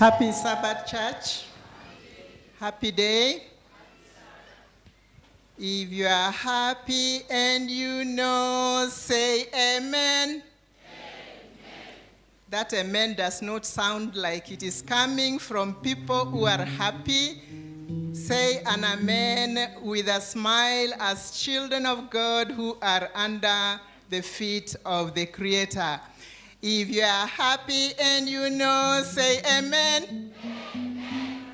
Happy Sabbath, church. Happy day. If you are happy and you know, say amen. That amen does not sound like it is coming from people who are happy. Say an amen with a smile as children of God who are under the feet of the Creator. If you are happy and you know, say amen.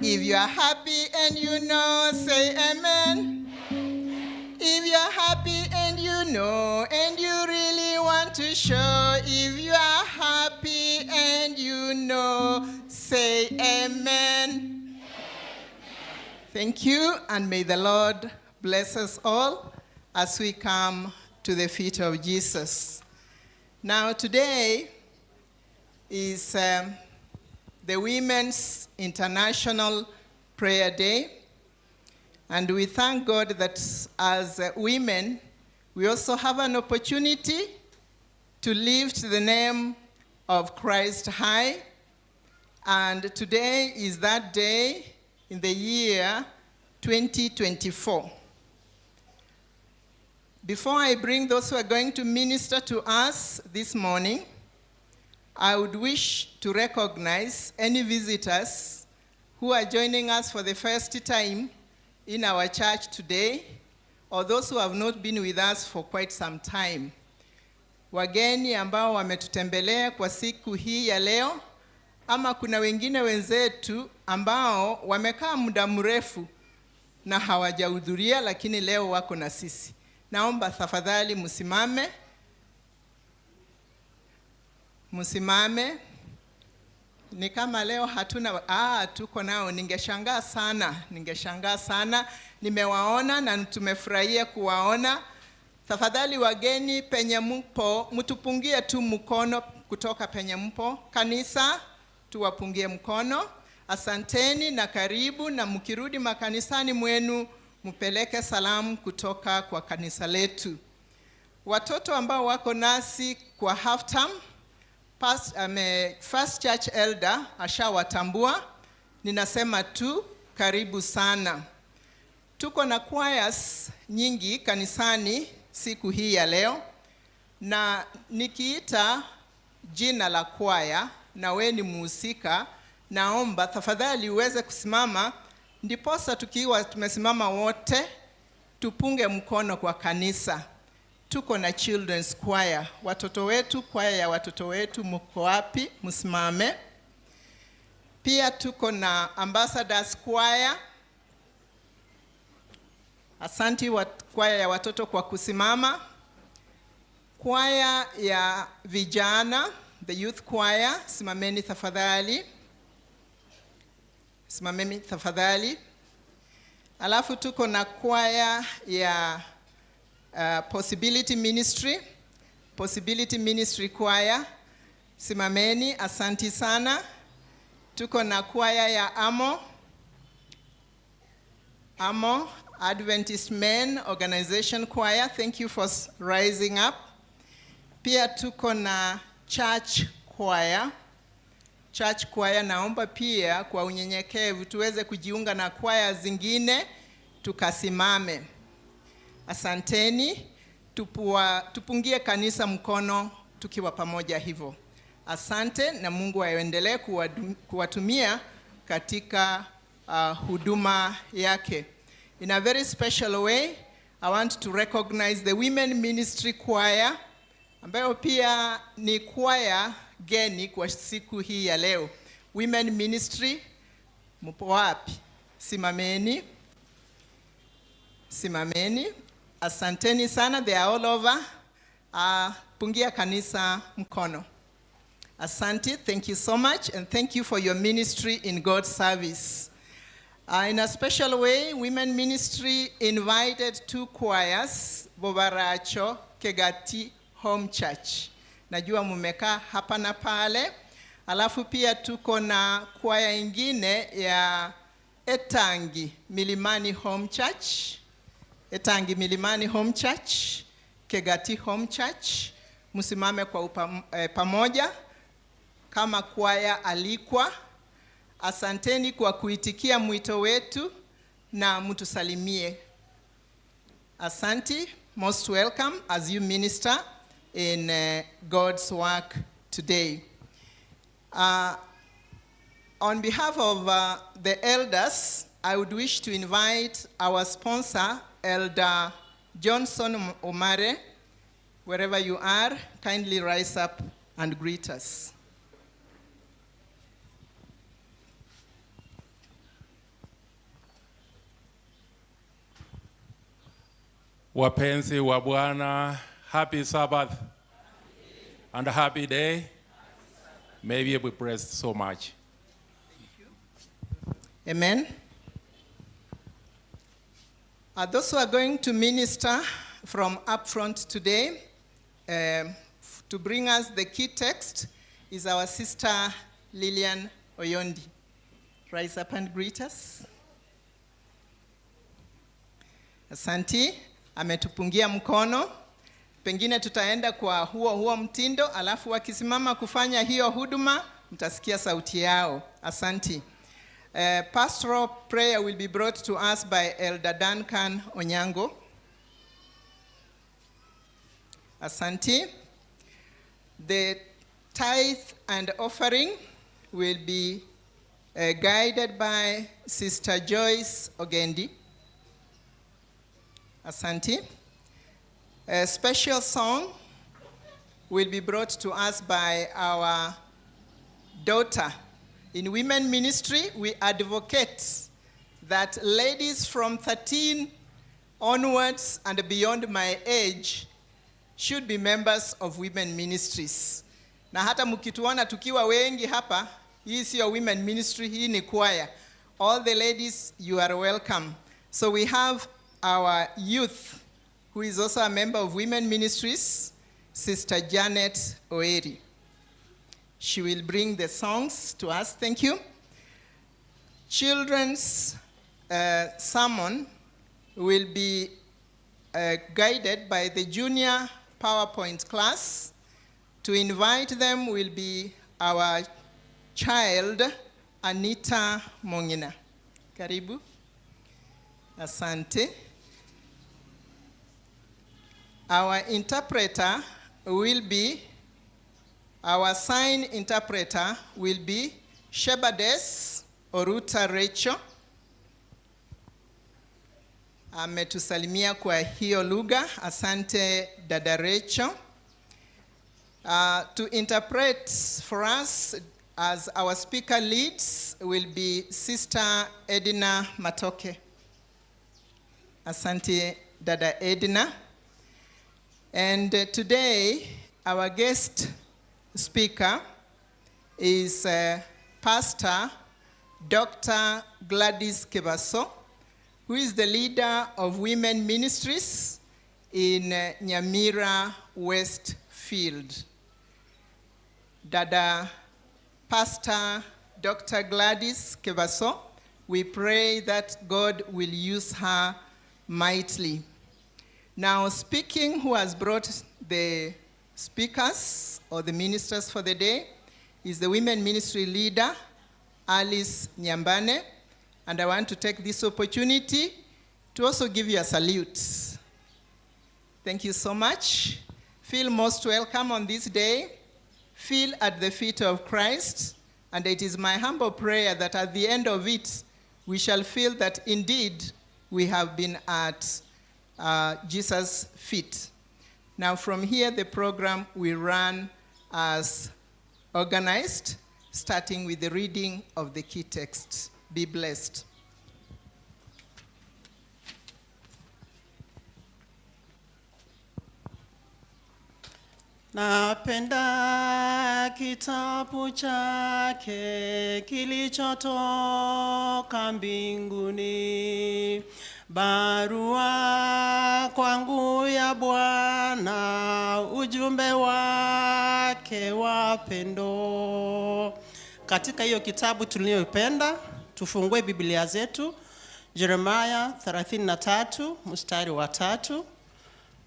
If you are happy and you know, say amen. If you are happy and you know, and you really want to show, if you are happy and you know, say amen. Thank you, and may the Lord bless us all as we come to the feet of Jesus. Now, today is the Women's International Prayer Day. And we thank God that as women, we also have an opportunity to lift the name of Christ high. And today is that day in the year 2024. Before I bring those who are going to minister to us this morning, I would wish to recognize any visitors who are joining us for the first time in our church today, or those who have not been with us for quite some time. Wageni ambao wametutembelea kwa siku hii ya leo, ama kuna wengine wenzetu ambao wamekaa muda mrefu na hawajahudhuria, lakini leo wako na sisi. Naomba tafadhali msimame, msimame. Ni kama leo hatuna, tuko nao. Ningeshangaa sana, ningeshangaa sana. Nimewaona na tumefurahia kuwaona. Tafadhali wageni, penye mpo, mtupungie tu mkono kutoka penye mpo. Kanisa, tuwapungie mkono. Asanteni na karibu, na mkirudi makanisani mwenu mpeleke salamu kutoka kwa kanisa letu. Watoto ambao wako nasi kwa half term, First Church Elder ashawatambua. Ninasema tu karibu sana. Tuko na choirs nyingi kanisani siku hii ya leo, na nikiita jina la kwaya na we ni muhusika, naomba tafadhali uweze kusimama, ndiposa tukiwa tumesimama wote tupunge mkono kwa kanisa. Tuko na children's choir, watoto wetu, kwaya ya watoto wetu, mko wapi? Msimame. Pia tuko na ambassadors choir. Asanti wa kwaya ya watoto kwa kusimama. Kwaya ya vijana, the youth choir, simameni tafadhali, simameni tafadhali. Alafu tuko na kwaya ya Possibility Ministry, Possibility Ministry Choir, simameni, asanti sana. Tuko na kwaya ya AMO, AMO, Adventist Men Organization Choir, thank you for rising up. Pia tuko na church choir. Church choir, naomba pia kwa unyenyekevu tuweze kujiunga na kwaya zingine tukasimame. Asanteni, tupungie kanisa mkono tukiwa pamoja hivyo. Asante na Mungu aendelee kuwatumia katika huduma yake. In a very special way, I want to recognize the Women Ministry Choir, ambayo pia ni kwaya geni kwa siku hii ya leo. Women Ministry, mpo wapi? Simameni. Simameni. Asanteni sana, they are all over. Pungia kanisa mkono. Asante, thank you so much, and thank you for your ministry in God's service. In a special way, Women Ministry invited two choirs, Bobaracho, Kegati Home Church. Najua mumekaa hapa na pale. Alafu pia tuko na kwaya ingine ya Etangi Milimani Home Church. Etangi Milimani Home Church, Kegati Home Church. Msimame kwa pamoja kama kwaya alikwa. Asanteni kwa kuitikia mwito wetu na mtusalimie. Asante, most welcome as you minister in God's work today. On behalf of the elders, I would wish to invite our sponsor, Elder Johnson Omare. Wherever you are, kindly rise up and greet us. Wapenzi wa Bwana, happy Sabbath and a happy day. May we be blessed so much. Amen. Those who are going to minister from up front today, to bring us the key text, is our sister Lillian Oyondi. Rise up and greet us. Asante, ametupungia mkono. Pengine tutaenda kwa huo huo mtindo, alafu wakisimama kufanya hiyo huduma, mtasikia sauti yao. Asante. Pastoral prayer will be brought to us by Elder Duncan Onyango. Asante. The tithe and offering will be guided by Sister Joyce Ogendi. Asante. A special song will be brought to us by our daughter. In women ministry, we advocate that ladies from 13 onwards and beyond my age should be members of women ministries. Na hata mkituona tukiwa wengi hapa, hii sio women ministry, hii ni choir. All the ladies, you are welcome. So we have our youth, who is also a member of women ministries, Sister Janet Oeri. She will bring the songs to us. Thank you. Children's sermon will be guided by the junior PowerPoint class. To invite them will be our child, Anita Mongina. Karibu. Asante. Our interpreter will be, our sign interpreter will be Shebades Oruta Rachel. Ametusalimia kwa hiyo lugha. Asante, dada Rachel. To interpret for us as our speaker leads will be Sister Edna Matoke. Asante, dada Edna. And today, our guest speaker is Pastor Dr. Gladys Kebaso, who is the leader of Women Ministries in Nyamira West Field. Dada Pastor Dr. Gladys Kebaso, we pray that God will use her mightily. Now, speaking, who has brought the speakers or the ministers for the day is the Women Ministry leader, Alice Nyambane. And I want to take this opportunity to also give you a salute. Thank you so much. Feel most welcome on this day. Feel at the feet of Christ. And it is my humble prayer that at the end of it, we shall feel that indeed we have been at Jesus' feet. Now, from here, the program will run as organized, starting with the reading of the key text. Be blessed. Napenda kitabu chake kilichotoka mbinguni, barua kwangu ya Bwana, ujumbe wake wa pendo. Katika hiyo kitabu tuliyopenda, tufungue Biblia zetu, Jeremiah 33 mstari wa 3.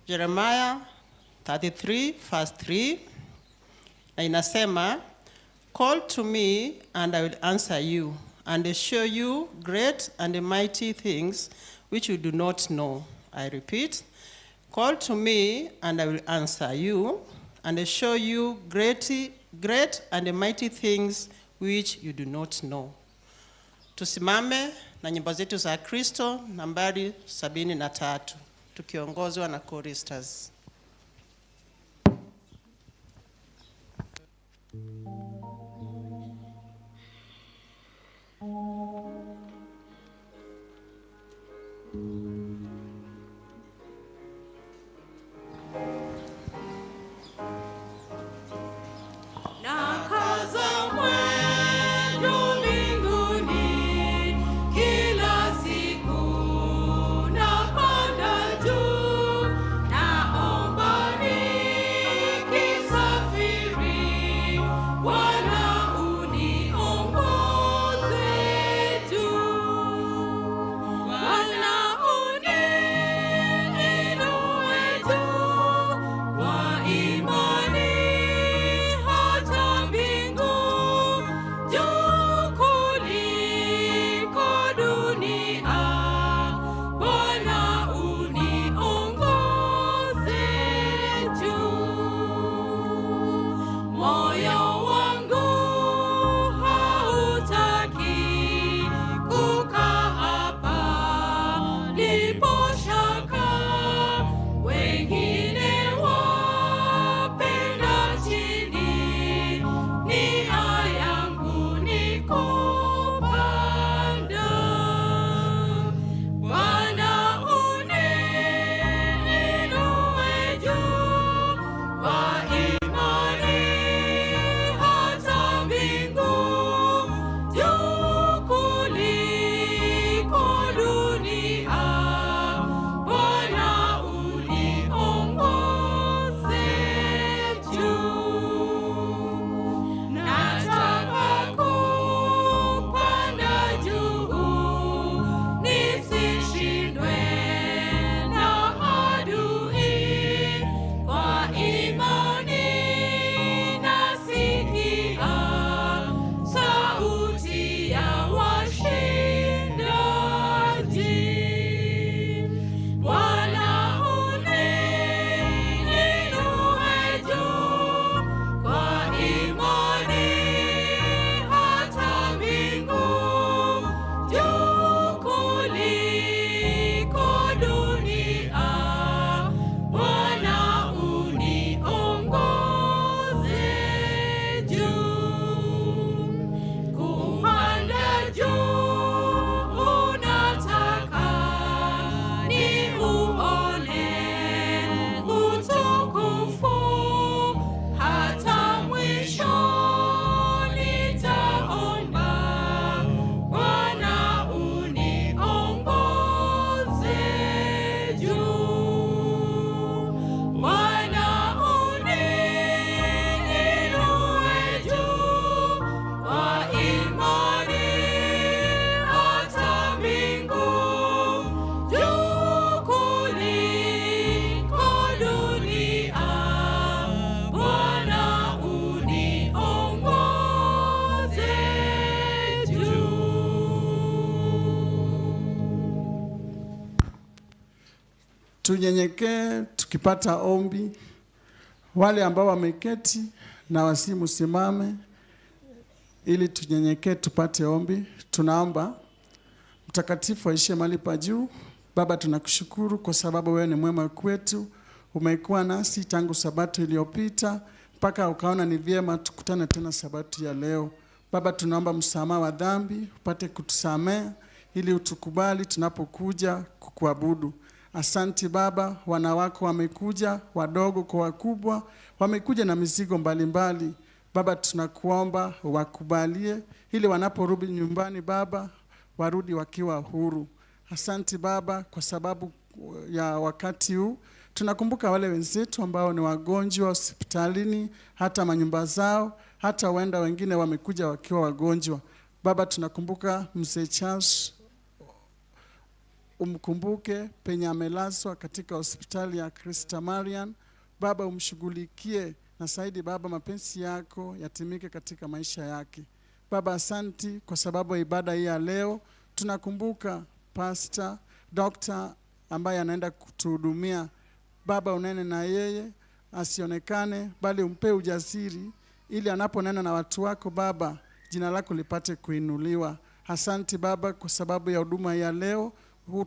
Jeremiah 33 verse 3, na inasema, "Call to me and I will answer you." and show you great and mighty things which you do not know. I repeat, call to me, and I will answer you, and show you great, great and mighty things which you do not know. Tusimame na nyimbo zetu za Kristo nambari 73 tukiongozwa na choristers. Nakaza mwendo mbinguni, kila siku napanda juu, naomba nikisafiri, Bwana uniongoze juu. Bwana uniinue juu kwa imani hata mbingu, juu kuliko dunia. Bwana uniongoze juu. Moyo wangu hautaki kukaa hapa lipo shaka, wengine wapenda chini, nia yangu ni kupanda. Bwana uniinue juu kwa imani hata mbingu, juu kuliko dunia. Bwana uniongoze juu. Nataka kupanda juu, nisishindwe na adui. Kwa imani nasikia sauti ya washindaji. Bwana uniinue juu kwa imani hata mbingu, juu kuliko dunia. Bwana uniongoze juu. Kupanda juu unataka niuone utukufu, hata mwisho nitaomba. Bwana uniongoze juu. Bwana uniinue juu kwa imani hata mbingu, juu kuliko dunia. Bwana uniongoze juu. Tunyenyekee tukipata ombi. Wale ambao wameketi na wasimusimame ili tunyenyekee tupate ombi. Tunaomba. Mtakatifu aishie mahali pa juu, Baba, tunakushukuru kwa sababu wewe ni mwema kwetu. Umekuwa nasi tangu sabato iliyopita mpaka ukaona ni vyema tukutane tena sabato ya leo. Baba, tunaomba msamaha wa dhambi, upate kutusamea ili utukubali tunapokuja kukuabudu. Asanti Baba, wana wako wamekuja, wadogo kwa wakubwa, wamekuja na mizigo mbalimbali mbali. Baba, tunakuomba wakubalie ili wanaporudi nyumbani Baba, warudi wakiwa huru. Asanti Baba kwa sababu ya wakati huu tunakumbuka wale wenzetu ambao ni wagonjwa hospitalini, hata manyumba zao, hata huenda wengine wamekuja wakiwa wagonjwa. Baba, tunakumbuka mzee Charles, umkumbuke penye amelazwa katika hospitali ya Christa Marian. Baba, umshughulikie na zaidi Baba, mapenzi yako yatimike katika maisha yake. Baba, asanti kwa sababu ya ibada hii ya leo. Tunakumbuka Pastor Doctor ambaye anaenda kutuhudumia. Baba, unene na yeye asionekane, bali umpe ujasiri ili anaponena na watu wako Baba, jina lako lipate kuinuliwa. Asanti Baba kwa sababu ya huduma ya leo,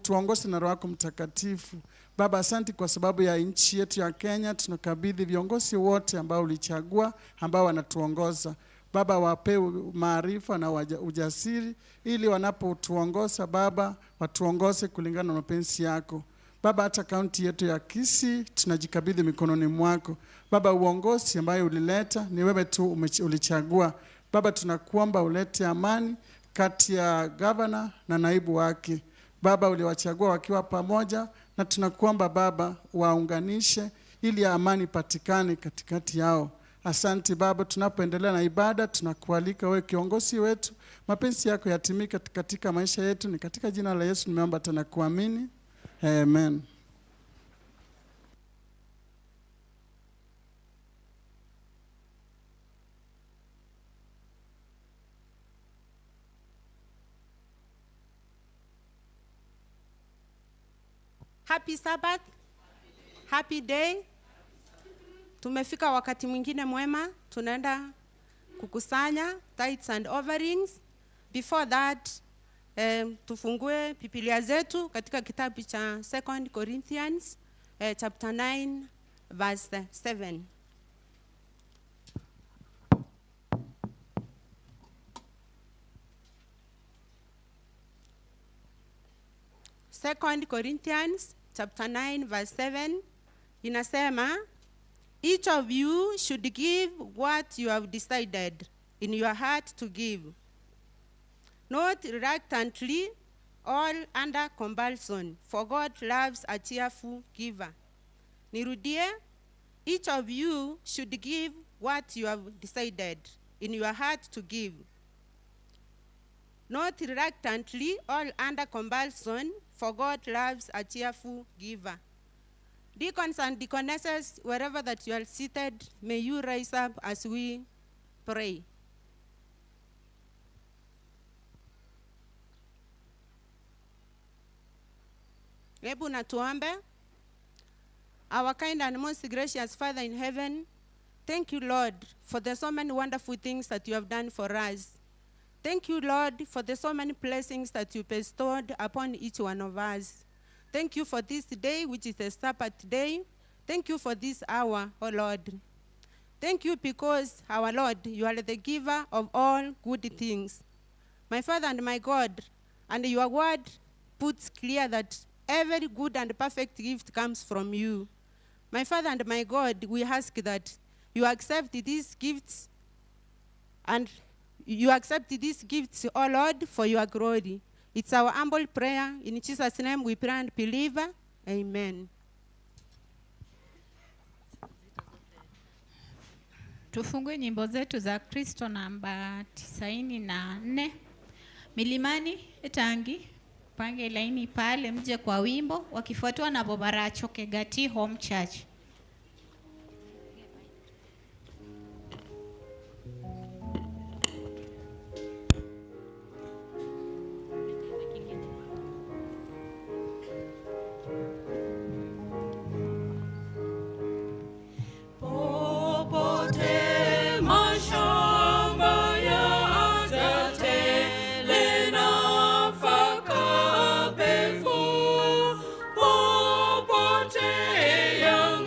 tuongoze na Roho yako Mtakatifu. Baba, asanti kwa sababu ya nchi yetu ya Kenya, tunakabidhi viongozi wote ambao ulichagua, ambao wanatuongoza. Baba, wape maarifa na ujasiri ili wanapotuongoza Baba, watuongoze kulingana na mapenzi yako. Baba, hata kaunti yetu ya Kisii tunajikabidhi mikononi mwako. Baba, uongozi ambayo ulileta ni wewe tu ulichagua. Baba, tunakuomba ulete amani kati ya gavana na naibu wake. Baba, uliwachagua wakiwa pamoja, na tunakuomba Baba waunganishe ili amani patikane katikati yao. Asante Baba, tunapoendelea na ibada tunakualika wewe kiongozi wetu, mapenzi yako yatimike katika maisha yetu. Ni katika jina la Yesu nimeomba tena kuamini, amen. Happy Sabbath. Happy day. Tumefika wakati mwingine mwema, tunaenda kukusanya tithes and offerings. Before that, tufungue Biblia zetu katika kitabu cha 2 Corinthians chapter 9 verse 7. Second Corinthians chapter 9 verse 7 inasema, each of you should give what you have decided in your heart to give, not reluctantly or under compulsion, for God loves a cheerful giver. Nirudie, each of you should give what you have decided in your heart to give, not reluctantly or under compulsion, for God loves a cheerful giver. Deacons and deaconesses, wherever that you are seated, may you rise up as we pray. Hebu na tuombe. Our kind and most gracious Father in heaven, thank you, Lord, for the so many wonderful things that you have done for us. Thank you, Lord, for the so many blessings that you bestowed upon each one of us. Thank you for this day, which is the Sabbath day. Thank you for this hour, O Lord. Thank you because, our Lord, you are the giver of all good things. My Father and my God, and your word puts clear that every good and perfect gift comes from you. My Father and my God, we ask that you accept these gifts and you accept these gifts, O Lord, for your glory. It's our humble prayer. In Jesus' name we pray and believe. Amen. Tufungue nyimbo zetu za Kristo namba 94. Milimani Etangi, pange laini pale mje kwa wimbo wakifuatwa na Bobaracho Kegati Home Church. Popote mashamba ya tele nafaka pevu, popote yang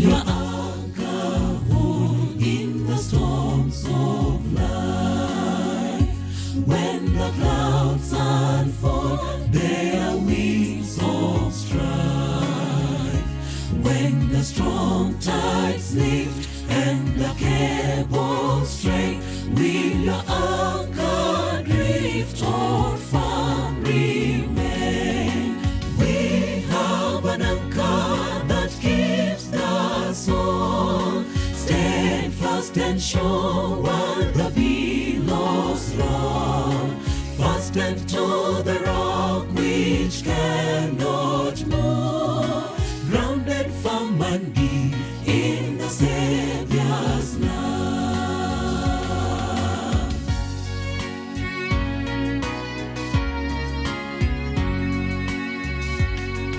your anchor hold in the storms of life? When the clouds unfold their wings of strife, when the strong tides lift and the cables strain, will your anchor drift or firm remain? We have an anchor that keeps the soul steadfast and sure while the billows roll, fastened to the rock which cannot move, grounded firm and deep in the Savior's love.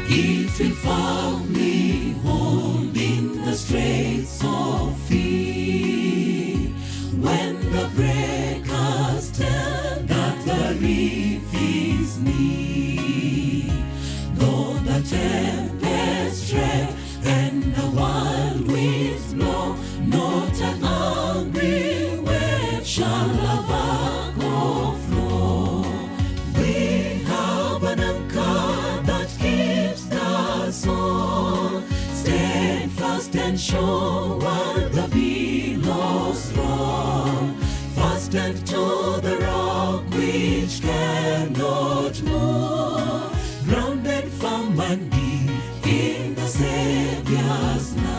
It will firmly hold in the straits of fear, when the breakers tell that the reef is near. Though the tempest rave and the wild winds blow, not an angry wave shall our overflow. We have an anchor that keeps the soul steadfast and sure while the billows roll, fastened to the rock which cannot move, grounded firm and deep in the Savior's love.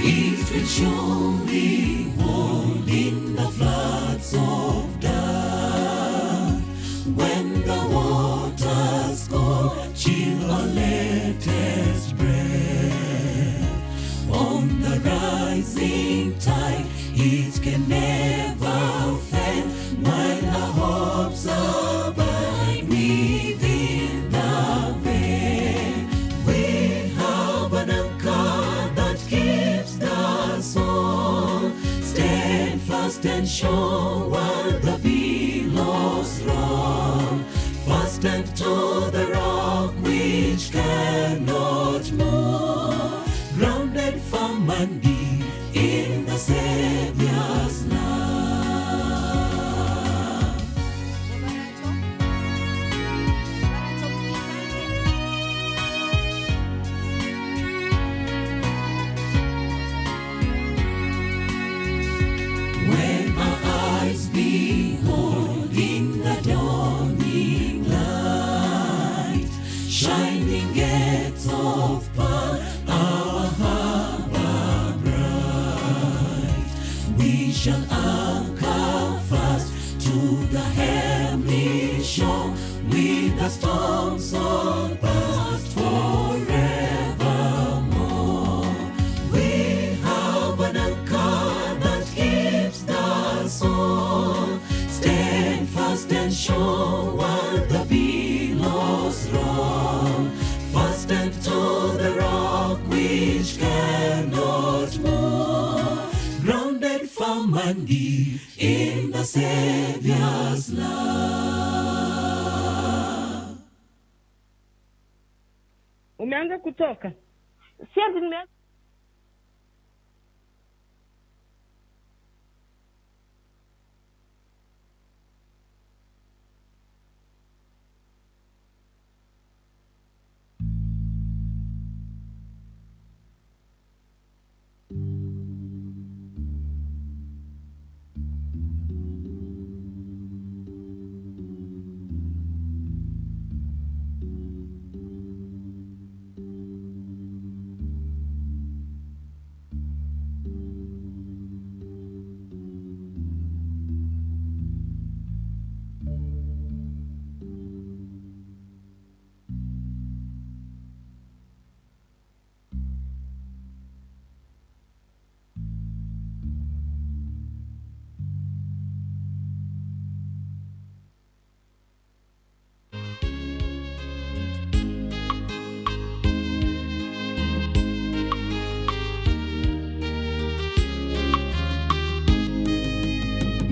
It will surely hold in the floods of death, when the waters go chill our latest breath. On the rising tide, it can never fail, while our hopes abide within the veil. We have an anchor that keeps the soul steadfast and sure while the billows roll, fastened to the rock which cannot move, grounded firm and deep in the Savior's love. When our eyes behold in the dawning light, shining gates of pearl, our harbor bright, we shall anchor fast to the heavenly shore, with the storms all past forevermore. We have an anchor that keeps the soul steadfast and sure while the billows roll, fastened to the rock which cannot move, grounded firm and deep in the Savior's love. Umeanza kutoka? Si ati nimeanza.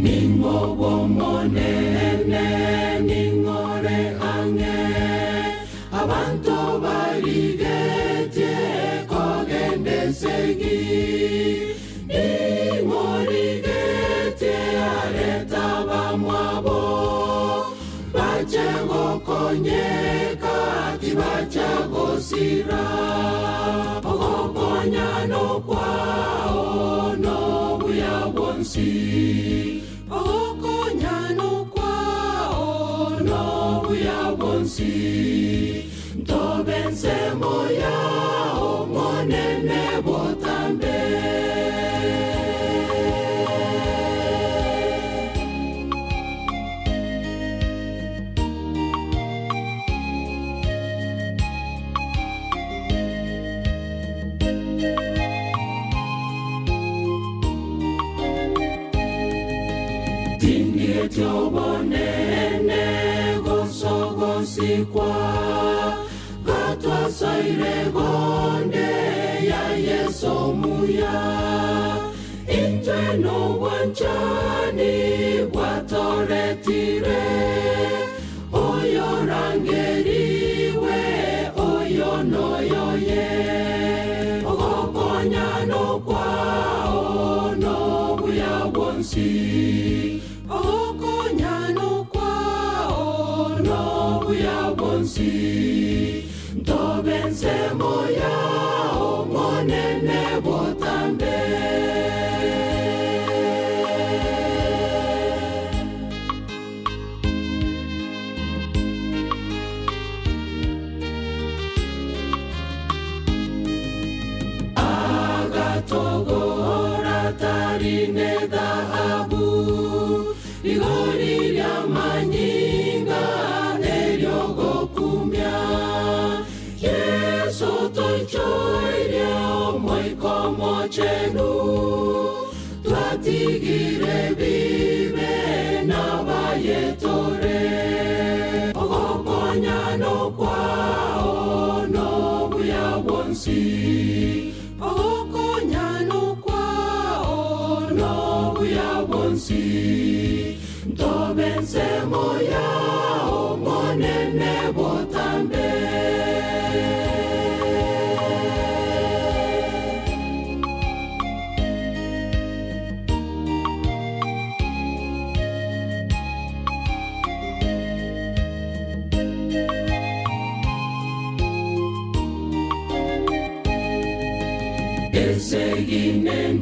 Ningo bomonene ningore ange abantu barigetie kogendesegi ningorigetie areta bamwabo bache gokonyeka tibacha gosira ogokonya nokwao nobuya bwonsi ogokonya nokwao nobuya bwonsi ntobe nsemo yao monene botambe. Tobonene gosogosikwa gatwasaire gonde ya Yesu muya intwe nobwanchani bwatoretire oyo rangeriwe oyo noyoye ogokonya nokwao nobuya bwonsi ogokonya nokwao nobuya bwonsi ntobe nsemo yao monene botambe. Agatogora tarine dhahabu igori lya manyinga eryogokumya Yesu toichoire omoiko mochenu twatigire bibe n'abayetore ogokonya nokwao nobuya bwonsi ogokonya nokwao nobuya bwonsi ntobe nsemo yao monene botambe.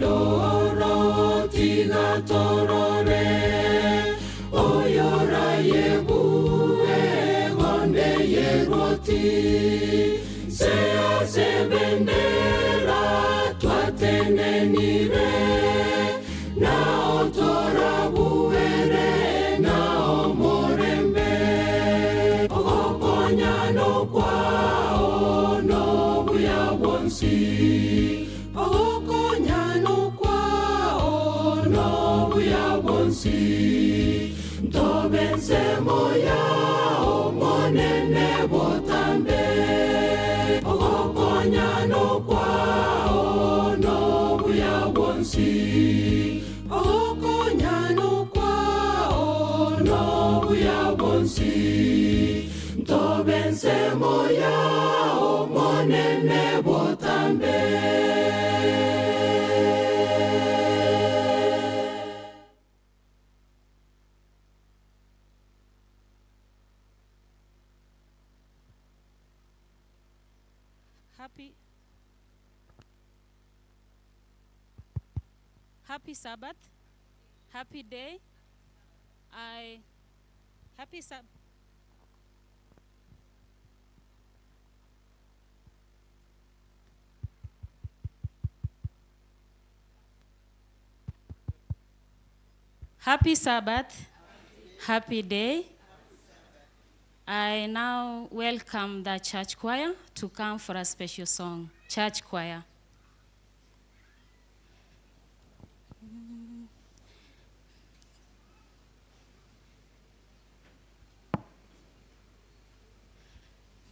Eseginendoro tigatorore oyora yebuwe gonde yeroti sease bendera twatenenire nao torabuere nao morembe ogokonya nokwao nobuya bwonsi ogokonya nokwao nobuya bwonsi ntobe nsemo yao monene botambe ogokonya nokwao nobuya bwonsi ogokonya nokwao nobuya bwonsi ntobe nsemo yao monene botambe. Happy Sabbath, happy day. Happy Sabbath. Happy Sabbath, happy day. I now welcome the church choir to come for a special song. Church choir.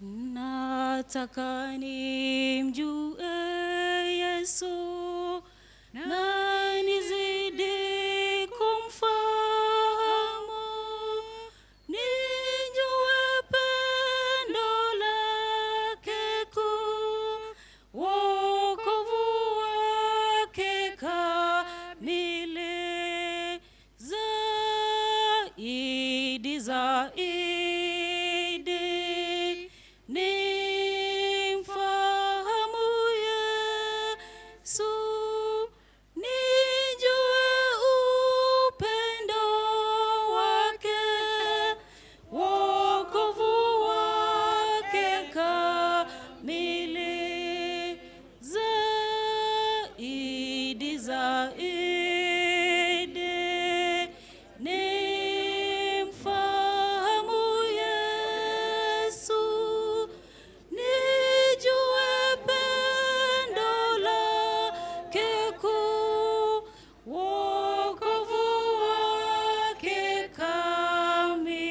Nataka nimjue Yesu na nizidi kumfahamu. zaidi, nimfahamu Yesu, nijue upendo wake, wokovu wake kamili, zaidi zaidi, nimfahamu Yesu, nijue pendo lake kuu, wokovu wake kamili.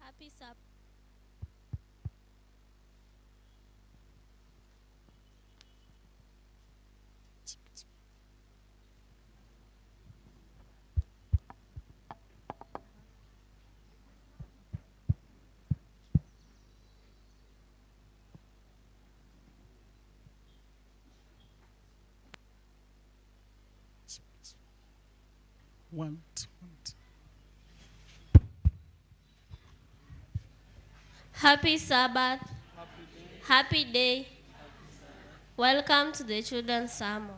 Happy Sabbath. One, two, one, two. Happy Sabbath. Happy day. Welcome to the Children's Sermon.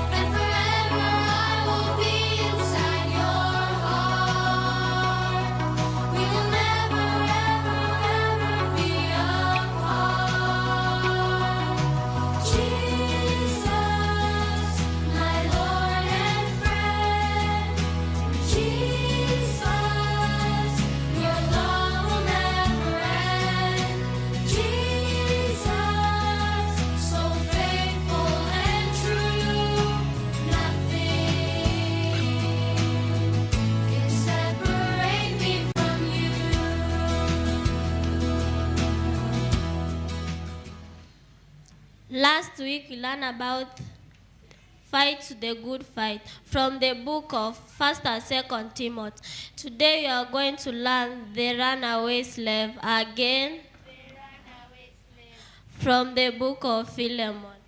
And forever I will be inside your heart. We will never, ever, ever be apart. Jesus, my Lord and friend. Jesus, your love will never end. Jesus, so faithful and true. Nothing can separate me from you. Last week we learned about fight the good fight from the book of 1st and 2nd Timothy. Today we are going to learn the runaway slave again from the book of Philemon.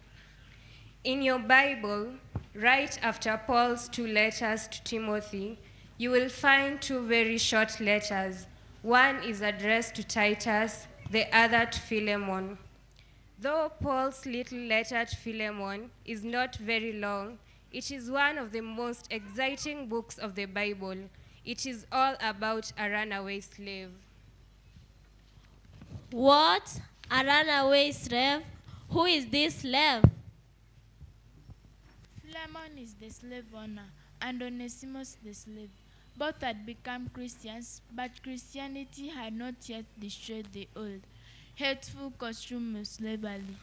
In your Bible, right after Paul's two letters to Timothy, you will find two very short letters. One is addressed to Titus, the other to Philemon. Though Paul's little letter to Philemon is not very long, it is one of the most exciting books of the Bible. It is all about a runaway slave. What? A runaway slave? Who is this slave? Philemon is the slave owner and Onesimus the slave. Both had become Christians, but Christianity had not yet destroyed the old, hateful costume of slavery.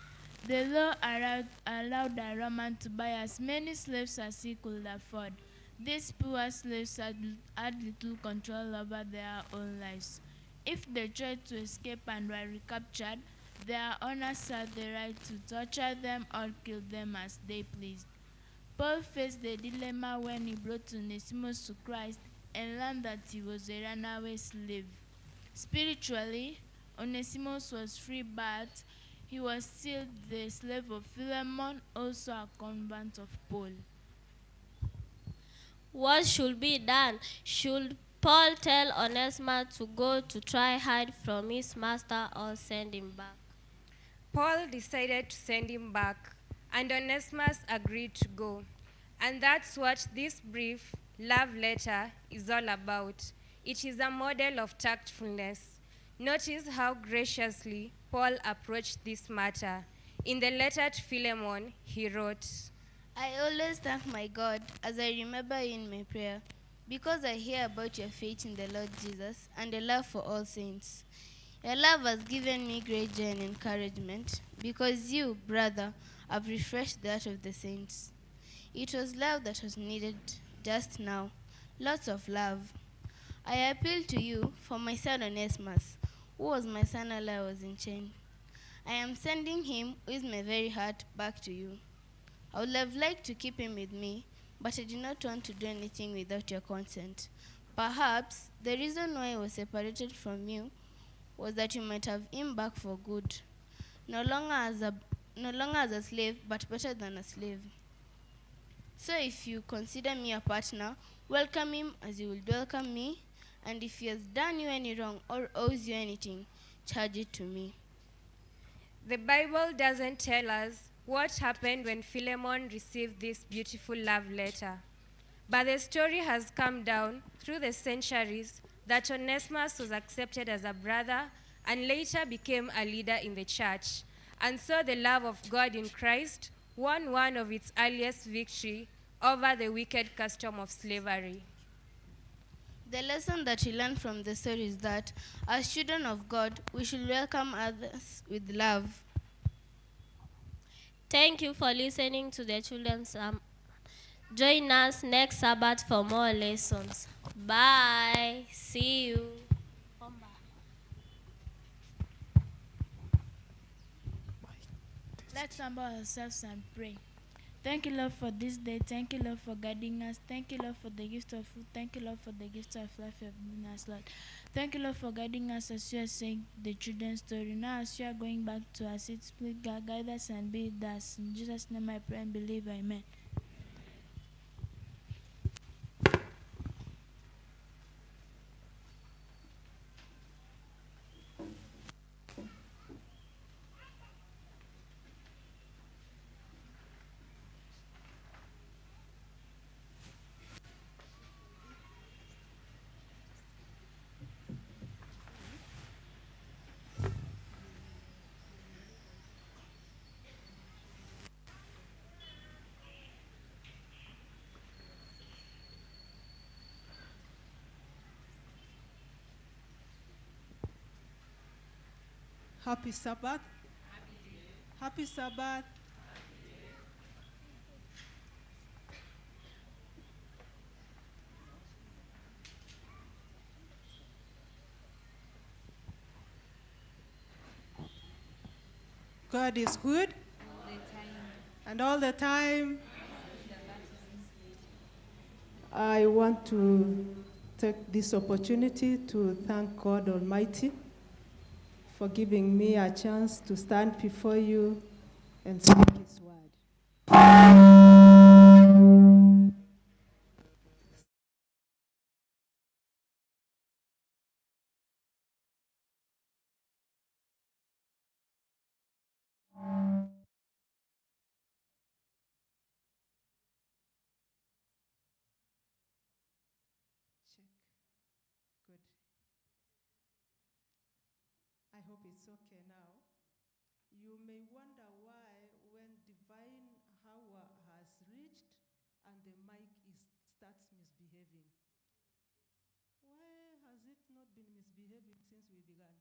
The law allowed a Roman to buy as many slaves as he could afford. These poor slaves had little control over their own lives. If they tried to escape and were recaptured, their owners had the right to torture them or kill them as they pleased. Paul faced the dilemma when he brought Onesimus to Christ and learned that he was a runaway slave. Spiritually, Onesimus was free, but he was still the slave of Philemon, also a convert of Paul. What should be done? Should Paul tell Onesimus to go to try hide from his master or send him back? Paul decided to send him back, and Onesimus agreed to go. And that's what this brief love letter is all about. It is a model of tactfulness. Notice how graciously Paul approached this matter. In the letter to Philemon, he wrote, I always thank my God as I remember you in my prayer, because I hear about your faith in the Lord Jesus and your love for all saints. Your love has given me great joy and encouragement, because you, brother, have refreshed the heart of the saints. It was love that was needed just now, lots of love. I appeal to you for my son Onesimus, who was my son while I was in chains. I am sending him with my very heart back to you. I would have liked to keep him with me, but I did not want to do anything without your consent. Perhaps the reason why I was separated from you was that you might have him back for good, no longer as a slave, but better than a slave. So if you consider me a partner, welcome him as you would welcome me, and if he has done you any wrong or owes you anything, charge it to me. The Bible doesn't tell us what happened when Philemon received this beautiful love letter. But the story has come down through the centuries that Onesimus was accepted as a brother and later became a leader in the church. And so the love of God in Christ won one of its earliest victory over the wicked custom of slavery. The lesson that we learn from the story is that, as children of God, we should welcome others with love. Thank you for listening to the children's Join us next Sabbath for more lessons. Bye. See you. Let's humble ourselves and pray. Thank you, Lord, for this day. Thank you, Lord, for guiding us. Thank you, Lord, for the gift of food. Thank you, Lord, for the gift of life you have given us, Lord. Thank you, Lord, for guiding us as you are saying the children's story. Now, as you are going back to our seats, please guide us and be with us. In Jesus' name I pray and believe. Amen. Happy Sabbath. Happy Sabbath. God is good. And all the time. I want to take this opportunity to thank God Almighty for giving me a chance to stand before you and speak His word. Check. Good. I hope it's okay now. You may wonder why, when divine hour has reached and the mic starts misbehaving. Why has it not been misbehaving since we began?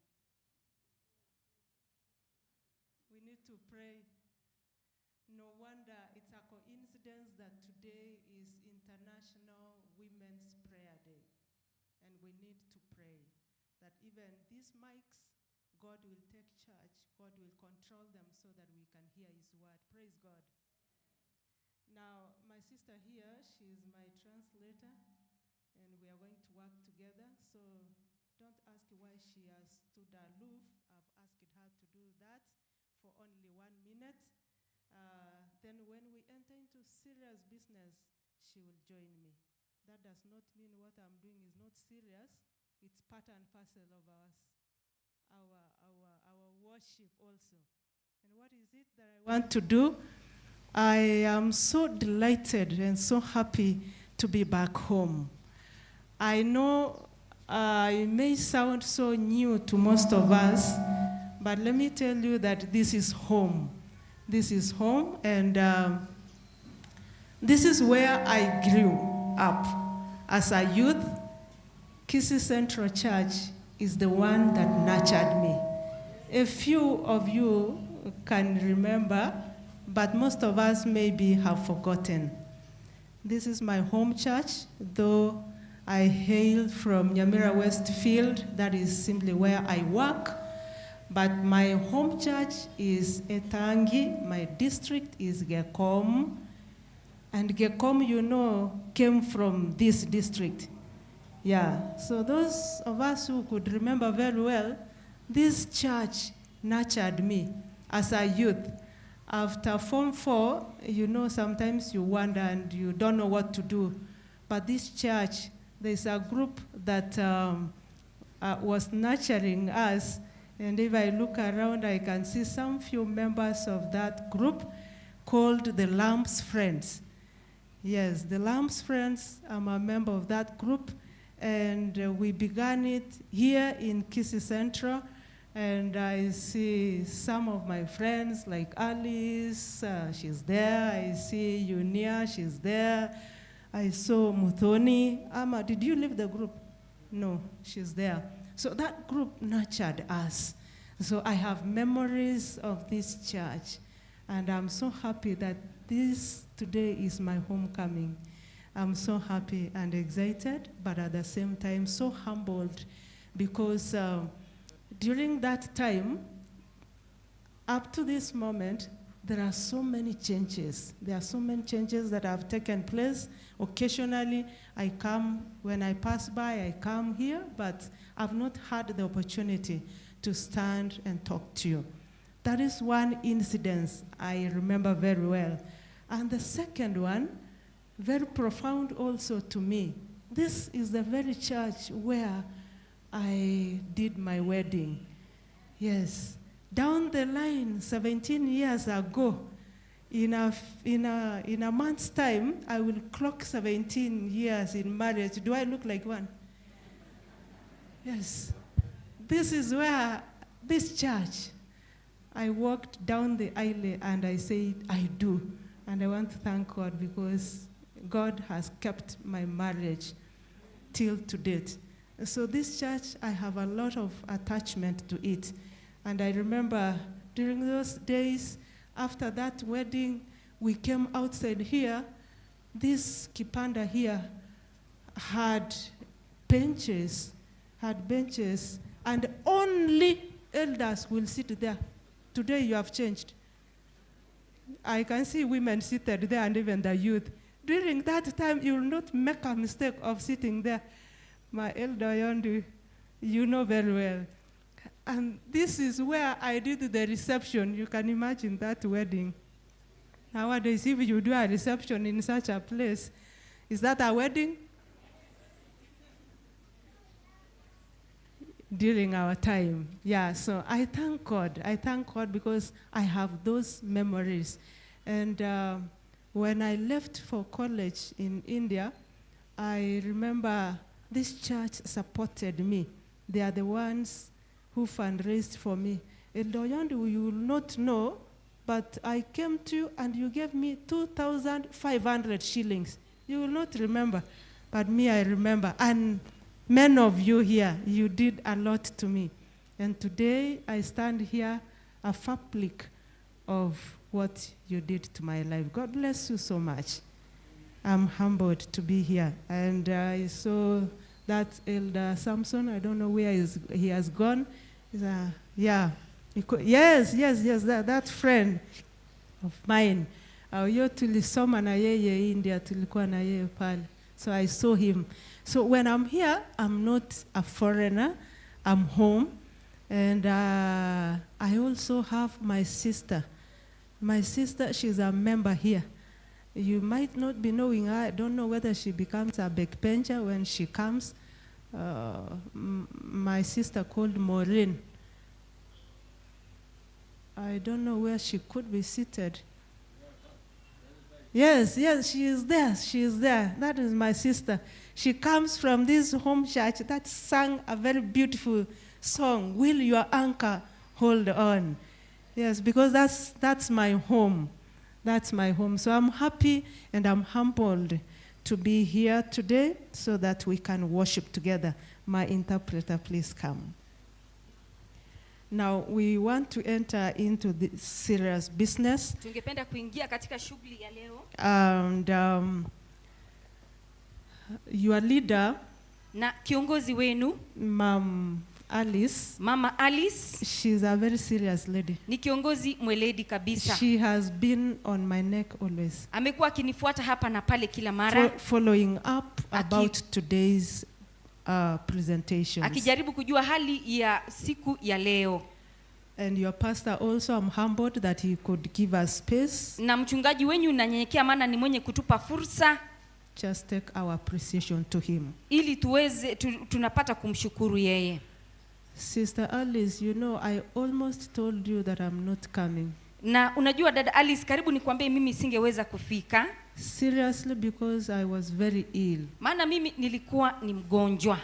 We need to pray. No wonder it's a coincidence that today is International Women's Prayer Day. And we need to pray that even these mics, God will take charge, God will control them so that we can hear His word. Praise God. Now, my sister here, she is my translator, and we are going to work together. So don't ask why she has stood aloof. I've asked her to do that for only 1 minute. Then when we enter into serious business, she will join me. That does not mean what I'm doing is not serious. It's part and parcel of us. Our worship also. And what is it that I want to do? I am so delighted and so happy to be back home. I know it may sound so new to most of us, but let me tell you that this is home. This is home, and this is where I grew up. As a youth, Kisii Central Church is the one that nurtured me. A few of you can remember, but most of us maybe have forgotten. This is my home church, though I hail from Nyamira Westfield. That is simply where I work. But my home church is Etangi. My district is Gekom. And Gekom, you know, came from this district. Yeah, so those of us who could remember very well, this church nurtured me as a youth. After Form 4, you know, sometimes you wonder and you don't know what to do. But this church, there's a group that was nurturing us. And if I look around, I can see some few members of that group called the Lamb's Friends. Yes, the Lamb's Friends, I'm a member of that group. And we began it here in Kisii Central. And I see some of my friends like Alice, she's there. I see Yunia, she's there. I saw Muthoni. Ama, did you leave the group? No, she's there. So that group nurtured us. So I have memories of this church. And I'm so happy that this today is my homecoming. I'm so happy and excited, but at the same time so humbled because during that time, up to this moment, there are so many changes. There are so many changes that have taken place. Occasionally, I come, when I pass by, I come here, but I've not had the opportunity to stand and talk to you. That is one incident I remember very well. And the second one, very profound also to me. This is the very church where I did my wedding. Yes. Down the line, 17 years ago, in a month's time, I will clock 17 years in marriage. Do I look like one? Yes. This is where, this church, I walked down the aisle and I said, I do. And I want to thank God because God has kept my marriage till to date. So this church, I have a lot of attachment to it. And I remember during those days, after that wedding, we came outside here. This kipanda here had benches, and only elders will sit there. Today you have changed. I can see women seated there and even the youth. During that time, you will not make a mistake of sitting there. My elder Yondu, you know very well. And this is where I did the reception. You can imagine that wedding. Nowadays, if you do a reception in such a place, is that a wedding? During our time. Yeah, so I thank God. I thank God because I have those memories. And when I left for college in India, I remember this church supported me. They are the ones who fundraised for me. Elder Yondu, you will not know, but I came to you and you gave me 2,500 shillings. You will not remember, but me, I remember. And many of you here, you did a lot to me. And today, I stand here a fabric of what you did to my life. God bless you so much. I'm humbled to be here. And I saw that Elder Samson, I don't know where he has gone. Yeah. Yes, that friend of mine. Yo tulisoma na yeye India, tulikuwa na yeye pale. So I saw him. So when I'm here, I'm not a foreigner. I'm home. And I also have my sister. My sister, she's a member here. You might not be knowing her. I don't know whether she becomes a backbencher when she comes. My sister called Maureen. I don't know where she could be seated. Yes, she is there. She is there. That is my sister. She comes from this home church that sang a very beautiful song, Will Your Anchor Hold On? Yes, because that's my home. That's my home. So I'm happy and I'm humbled to be here today so that we can worship together. My interpreter, please come. Now, we want to enter into the serious business. Tungependa kuingia katika shughuli ya leo. And your leader, na kiongozi wenu, Ma'am Alice, Mama Alice, she's a very serious lady. Ni kiongozi mweledi kabisa. She has been on my neck always. Amekuwa akinifuata hapa na pale kila mara. Following up about today's presentations. Akijaribu kujua hali ya siku ya leo. And your pastor also, I'm humbled that he could give us space. Na mchungaji wenyu nanyenyekea maana ni mwenye kutupa fursa. Just take our appreciation to him. Ili tuweze tunapata kumshukuru yeye. Sister Alice, you know, I almost told you that I'm not coming. Na unajua dada Alice, karibu nikwambie mimi singeweza kufika. Seriously, because I was very ill. Maana mimi nilikuwa ni mgonjwa.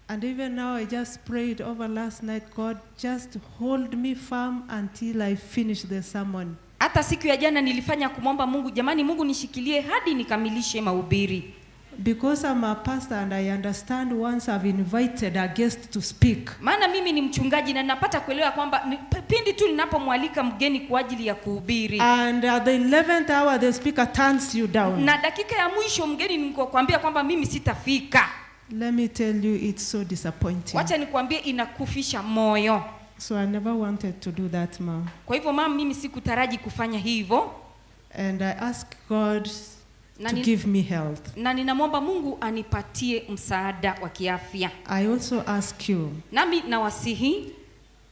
And even now I just prayed over last night, God, just hold me firm until I finish the sermon. Hata siku ya jana nilifanya kumwomba Mungu, jamani Mungu nishikilie hadi nikamilishe mahubiri. Because I'm a pastor and I understand once I've invited a guest to speak, Maana mimi ni mchungaji na napata kuelewa kwamba pindi tu ninapomwalika mgeni kwa ajili ya kuhubiri, and at the 11th hour the speaker turns you down. Na dakika ya mwisho mgeni nikokwambia kwamba mimi sitafika, Let me tell you, it's so disappointing. Wacha nikwambie, inakufisha moyo. So I never wanted to do that, ma'am. Kwa hivyo mama, mimi sikutaraji kufanya hivyo. And I ask God Na to give me health. Na ninamwomba Mungu anipatie msaada wa kiafya. I also ask you Nami nawasihi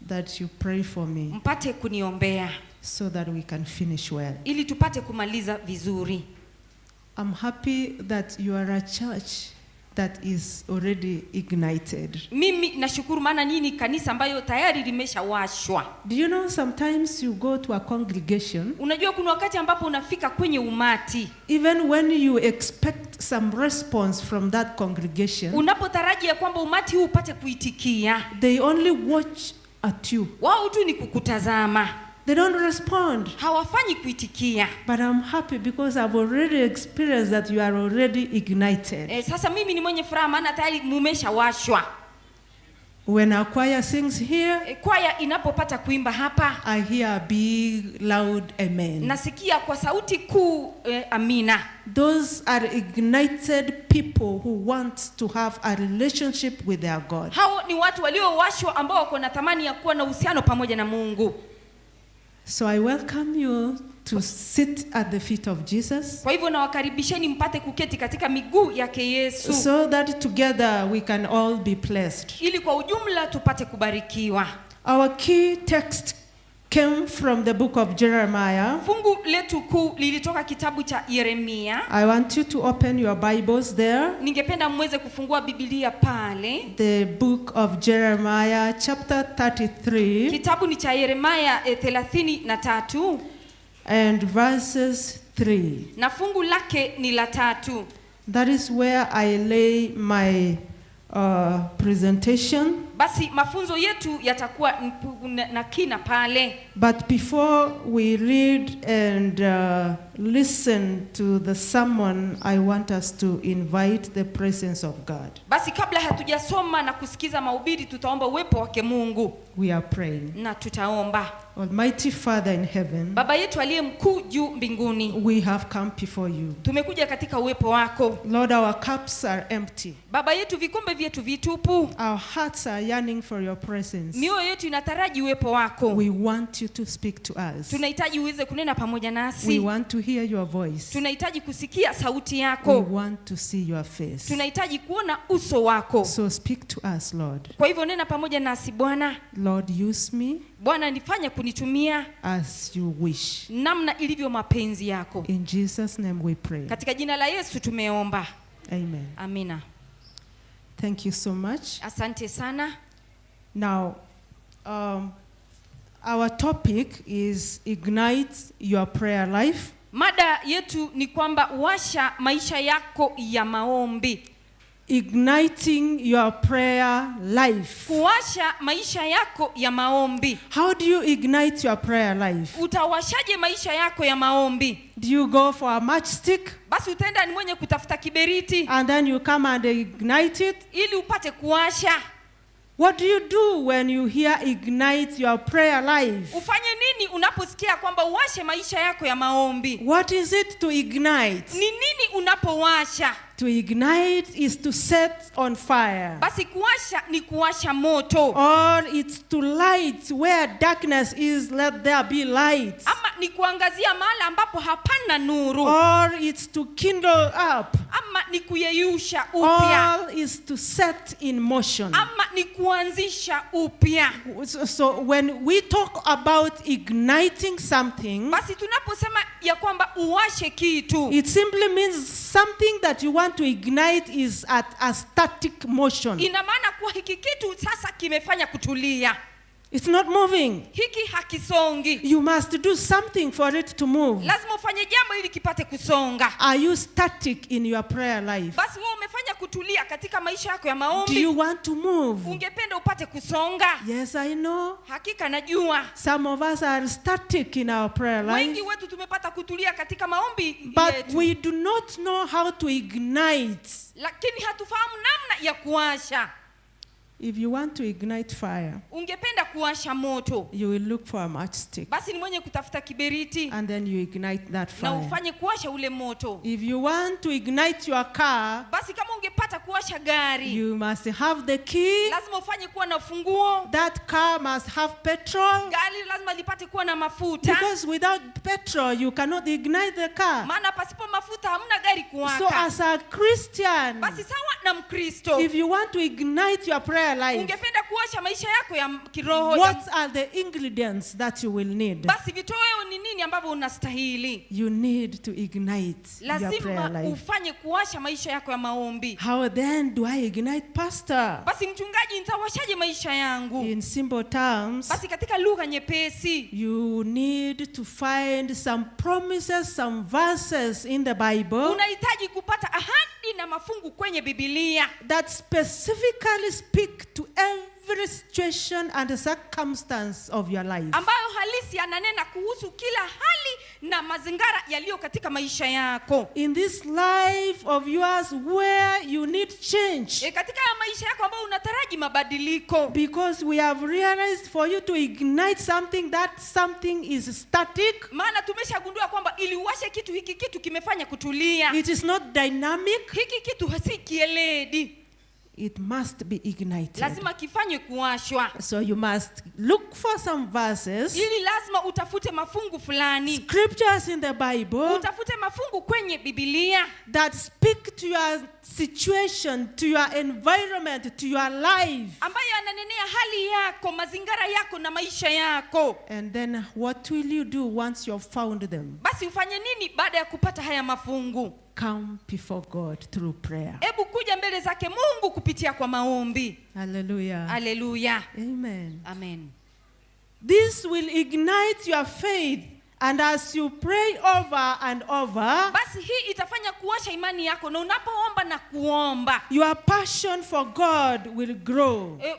that you pray for me mpate kuniombea so that we can finish well. Ili tupate kumaliza vizuri. I'm happy that you are a church that is already ignited. Mimi nashukuru maana nyinyi kanisa ambayo tayari limeshawashwa. Do you know sometimes you go to a congregation, Unajua kuna wakati ambapo unafika kwenye umati, even when you expect some response from that congregation, unapotarajia kwamba umati huu upate kuitikia, they only watch at you. Wao tu ni kukutazama. They don't respond. Hawafanyi kuitikia. But I'm happy because I've already experienced that you are already ignited. Sasa mimi ni mwenye furaha maana tayari mumeshawashwa. When our choir sings here, Kwaya inapopata kuimba hapa, I hear a big loud amen. Nasikia kwa sauti kuu amina. Those are ignited people who want to have a relationship with their God. Hao ni watu waliowashwa ambao wako na thamani ya kuwa na uhusiano pamoja na Mungu. So I welcome you to sit at the feet of Jesus. Kwa hivyo nawakaribisheni mpate kuketi katika miguu yake Yesu. So that together we can all be blessed. Ili kwa ujumla tupate kubarikiwa. Our key text came from the book of Jeremiah. Fungu letu kuu lilitoka kitabu cha Yeremia. I want you to open your Bibles there. Ningependa muweze kufungua Biblia pale. The book of Jeremiah chapter 33. Kitabu ni cha Yeremia 33. And verses 3. Na fungu lake ni la 3. That is where I lay my presentation. Basi mafunzo yetu yatakuwa na kina pale. But before we read and listen to the sermon, I want us to invite the presence of God. Basi kabla hatujasoma na kusikiza mahubiri, tutaomba uwepo wake Mungu. We are praying. Na tutaomba. Almighty Father in heaven, Baba yetu aliye mkuu juu mbinguni, we have come before you. Tumekuja katika uwepo wako. Lord, our cups are empty. Baba yetu, vikombe vyetu vitupu. Our hearts are yearning for your presence. Mioyo yetu inataraji uwepo wako. We want you to speak to us. Tunahitaji uweze kunena pamoja nasi. We want to hear your voice. Tunahitaji kusikia sauti yako. We want to see your face. Tunahitaji kuona uso wako. So speak to us, Lord. Kwa hivyo nena pamoja nasi Bwana. Lord, use me. Bwana, nifanye kunitumia as you wish. Namna ilivyo mapenzi yako. In Jesus' name we pray. Katika jina la Yesu tumeomba. Amen. Amina. Thank you so much. Asante sana. Now, our topic is ignite your prayer life. Mada yetu ni kwamba washa maisha yako ya maombi. Igniting your prayer life. Kuwasha maisha yako ya maombi. How do you ignite your prayer life? Utawashaje maisha yako ya maombi? Do you go for a matchstick? Basi utaenda ni mwenye kutafuta kiberiti. And then you come and ignite it? Ili upate kuwasha. What do you do when you hear ignite your prayer life? Ufanye nini unaposikia kwamba uwashe maisha yako ya maombi? What is it to ignite? Ni nini unapowasha? To ignite is to set on fire. Basi kuwasha ni kuwasha moto. Or it's to light where darkness is, let there be light. Ama ni kuangazia mahali ambapo hapana nuru. Or it's to kindle up. Ama ni kuyeyusha upya. Or is to set in motion. Ama ni kuanzisha upya. So when we talk about igniting something, basi tunaposema ya kwamba uwashe kitu, it simply means something that you want to ignite is at a static motion. Ina maana kuwa hiki kitu sasa kimefanya kutulia. It's not moving. Hiki hakisongi. You must do something for it to move. Lazima ufanye jambo ili kipate kusonga. Are you static in your prayer life? Basi wewe umefanya kutulia katika maisha yako ya Do maombi? you want to move? Ungependa upate kusonga? Yes, I know. Hakika najua Some of us are static in our prayer life, wengi wetu tumepata kutulia katika maombi but yetu, we do not know how to ignite. Lakini hatufahamu namna ya kuwasha. If you want to ignite fire, Ungependa kuwasha moto, you will look for a matchstick basi ni mwenye kutafuta kiberiti and then you ignite that na fire. ufanye kuwasha ule moto. If you want to ignite your car, Basi kama ungepata kuwasha gari, you must have the key. Lazima ufanye kuwa na funguo. That car must have petrol. Gari lazima lipate kuwa na mafuta, Because without petrol, you cannot ignite the car. Maana pasipo mafuta hamna gari So, kuwaka. as a Christian, Basi sawa na Mkristo, if you want to ignite your prayer life, ungependa kuwasha maisha yako ya kiroho ya what are the ingredients that you will need? Basi vitoweo ni nini ambavyo unastahili? You need to ignite your prayer Lazima life. ufanye kuwasha maisha yako ya maombi. How then do I ignite, Pastor? Basi mchungaji, nitawashaje maisha yangu? In simple terms, Basi katika lugha nyepesi, you need to find some promises, some verses in the Bible unahitaji kupata ahadi na mafungu kwenye Biblia that specifically speak to every situation and circumstance of your life. Ambayo halisi ananena kuhusu kila hali na mazingara yaliyo katika maisha yako. In this life of yours where you need change. E, katika haya maisha yako ambayo unataraji mabadiliko. Because we have realized for you to ignite something, that something is static. Maana tumeshagundua kwamba ili uwashe kitu, hiki kitu kimefanya kutulia. It is not dynamic. Hiki kitu si kieledi. It must be ignited. Lazima kifanywe kuwashwa. So you must look for some verses, Ili lazima utafute mafungu fulani, scriptures in the Bible utafute mafungu kwenye Biblia that speak to your situation, to your environment, to your life. Ambayo ananenea hali yako, mazingara yako na maisha yako. And then what will you do once you've found them? Basi ufanye nini baada ya kupata haya mafungu? Come before God through prayer. Hebu kuja mbele zake Mungu kupitia kwa maombi. Hallelujah. Haleluya. Amen. Amen. This will ignite your faith, and as you pray over and over, Basi hii itafanya kuwasha imani yako, na unapoomba na kuomba, your passion for God will grow. E,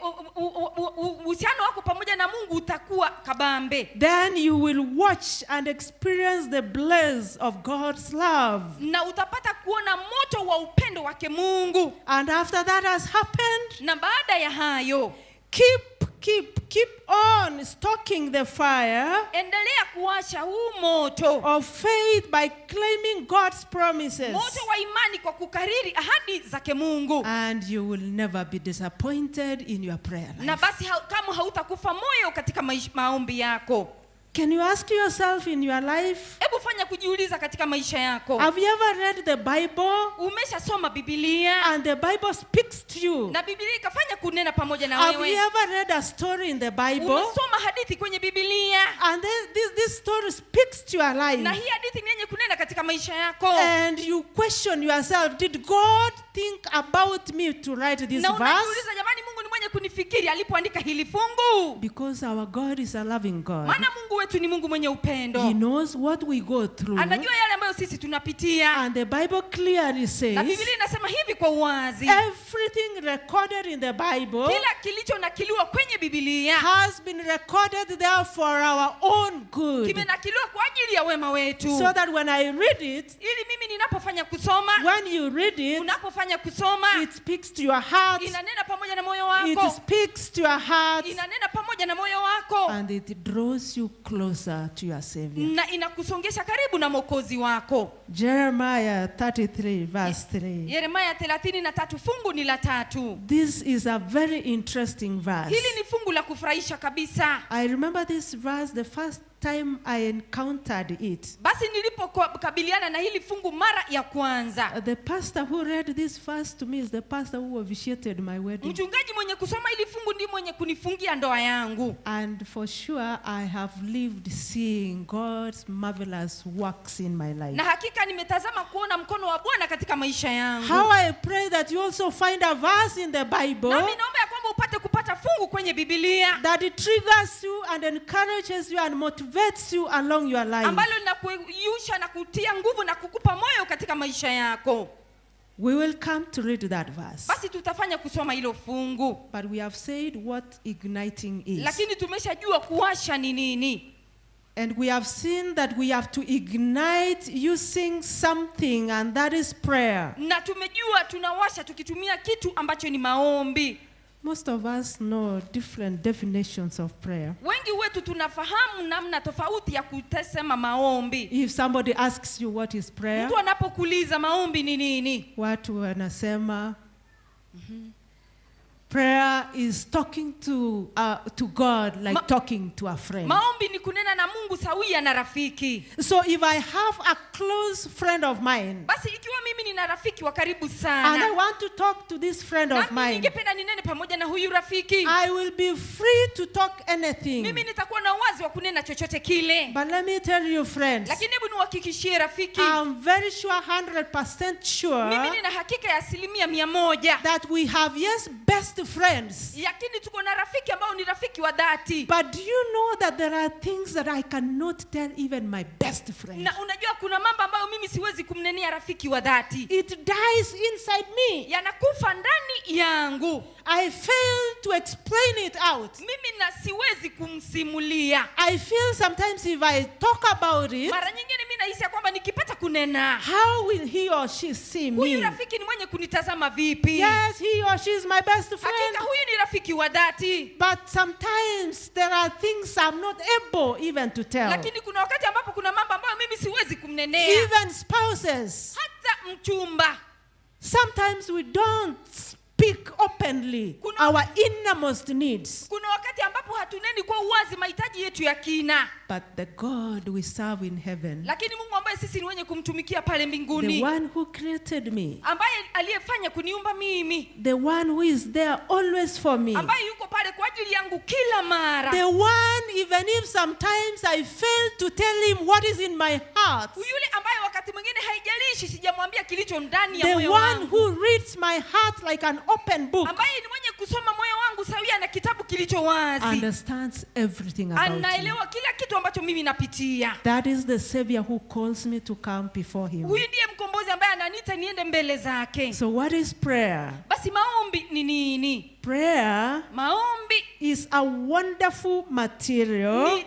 uhusiano wako pamoja na Mungu utakuwa kabambe. Then you will watch and experience the bliss of God's love. Na utapata kuona moto wa upendo wake Mungu. And after that has happened, na baada ya hayo, keep on stoking the fire endelea kuwasha huu moto of faith by claiming God's promises. Moto wa imani kwa kukariri ahadi zake Mungu. And you will never be disappointed in your prayer life. Na basi kama hautakufa moyo katika maombi yako. Can you ask yourself in your life? Hebu fanya kujiuliza katika maisha yako. Have you ever read the Bible? Umeshasoma Biblia? And the Bible speaks to you. Na Biblia ikafanya kunena pamoja na Have wewe. you ever read a story in the Bible? Umesoma hadithi kwenye Biblia? And then this story speaks to your life. Na hii hadithi ni yenye kunena katika maisha yako. And you question yourself, did God think about me to write this Na verse? unajiuliza, jamani, Mungu ni mwenye kunifikiri alipoandika hili fungu? Because our God is a loving God. Maana Mungu wetu ni Mungu mwenye upendo. He knows what we go through. Anajua yale ambayo sisi tunapitia. And the Bible clearly says, Na Biblia inasema hivi kwa uwazi, everything recorded in the Bible kila kilichonakiliwa kwenye Biblia has been recorded there for our own good. Kimenakiliwa kwa ajili ya wema wetu. So that when I read it, ili mimi ninapofanya kusoma, when you read it, unapofanya kusoma, it speaks to your heart. Inanena pamoja na moyo wako. It speaks to your heart. Inanena pamoja na moyo wako. And it draws you closer to your Savior. Na inakusongesha karibu na Mwokozi wako. Jeremiah 33 verse 3. Yeremia 33 fungu ni la 3. This is a very interesting verse. Hili ni fungu la kufurahisha kabisa. I remember this verse the first time I encountered it. Basi nilipokabiliana na hili fungu mara ya kwanza. The pastor who read this verse to me is the pastor who officiated my wedding. Mchungaji mwenye kusoma hili fungu ndiye mwenye kunifungia ndoa yangu. And for sure I have lived seeing God's marvelous works in my life. Na hakika nimetazama kuona mkono wa Bwana katika maisha yangu. How I pray that you also find a verse in the Bible. Nami naomba ya kwamba upate kupata fungu kwenye Biblia that it triggers you and encourages you and motivates you along your life. Ambalo linakuyusha na kutia nguvu na kukupa moyo katika maisha yako. We will come to read that verse. Basi tutafanya kusoma hilo fungu. But we have said what igniting is. Lakini tumeshajua kuwasha ni nini. And we have seen that we have to ignite using something, and that is prayer. Na tumejua tunawasha tukitumia kitu ambacho ni maombi. Most of us know different definitions of prayer. Wengi wetu tunafahamu namna tofauti ya kutesema maombi. If somebody asks you what is prayer, Mtu anapokuuliza maombi ni nini, watu wanasema prayer is talking to God like talking to a friend. Maombi ni kunena na Mungu sawia na rafiki. So if I have a close friend of mine, Basi ikiwa mimi nina rafiki wa karibu and I sana, want to talk to this friend of nami mine, ningependa ninene pamoja na huyu rafiki, I will be free to talk anything. Mimi nitakuwa na uwazi wa kunena chochote kile. But let me tell you, friends, Lakini hebu niwahakikishie rafiki, I'm very sure, 100% sure, mimi nina hakika ya 100% that we have, yes, best friends. Lakini tuko na rafiki ambao ni rafiki wa dhati. But do you know that there are things that I cannot tell even my best friend? Na unajua kuna mambo ambayo mimi siwezi kumnenea rafiki wa dhati. It dies inside me. Yanakufa ndani yangu. I fail to explain it out. Mimi na siwezi kumsimulia. I feel sometimes if I talk about it, Mara nyingine mimi nahisi ya kwamba nikipata kunena, how will he or she see huyu me? rafiki ni mwenye kunitazama vipi? Yes, he or she is my best friend. Hakika huyu ni rafiki wa dhati. But sometimes there are things I'm not able even to tell. Lakini kuna wakati ambapo kuna mambo ambayo mimi siwezi kumnenea. Even spouses. Hata mchumba. Sometimes we don't speak openly our innermost needs. Kuna wakati ambapo hatuneni kwa uwazi mahitaji yetu ya kina. But the God we serve in heaven, Lakini Mungu ambaye sisi ni wenye kumtumikia pale the mbinguni, one who created me, ambaye aliyefanya kuniumba mimi, the one who is there always for me, ambaye yuko pale kwa ajili yangu kila mara, the one, even if sometimes I fail to tell him what is in my heart, yule ambaye wakati mwingine haijalishi sijamwambia kilicho ndani ya the moyo one wangu, who reads my heart like an open book, ambaye ni mwenye kusoma moyo wangu sawia na kitabu kilicho wazi, understands everything about me. Anaelewa kila kitu ambacho mimi napitia. That is the Savior who calls me to come before him. Huyu ndiye mkombozi ambaye ananiita niende mbele zake. So what is prayer? Basi maombi ni nini? Prayer Maombi is a wonderful material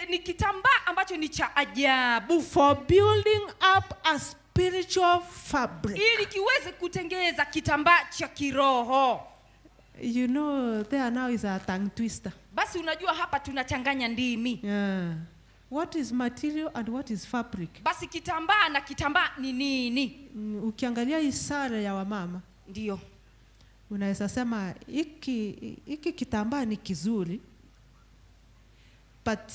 ni kitambaa ambacho ni cha ajabu for building up a spiritual fabric. Ili kiweze kutengeza kitambaa cha kiroho. You know, there now is a tongue twister. Basi unajua hapa tunachanganya ndimi. Yeah. What is material and what is fabric? Basi kitambaa na kitambaa ni nini? Ukiangalia hii sare ya wamama, ndio unaweza sema hiki kitambaa ni kizuri, but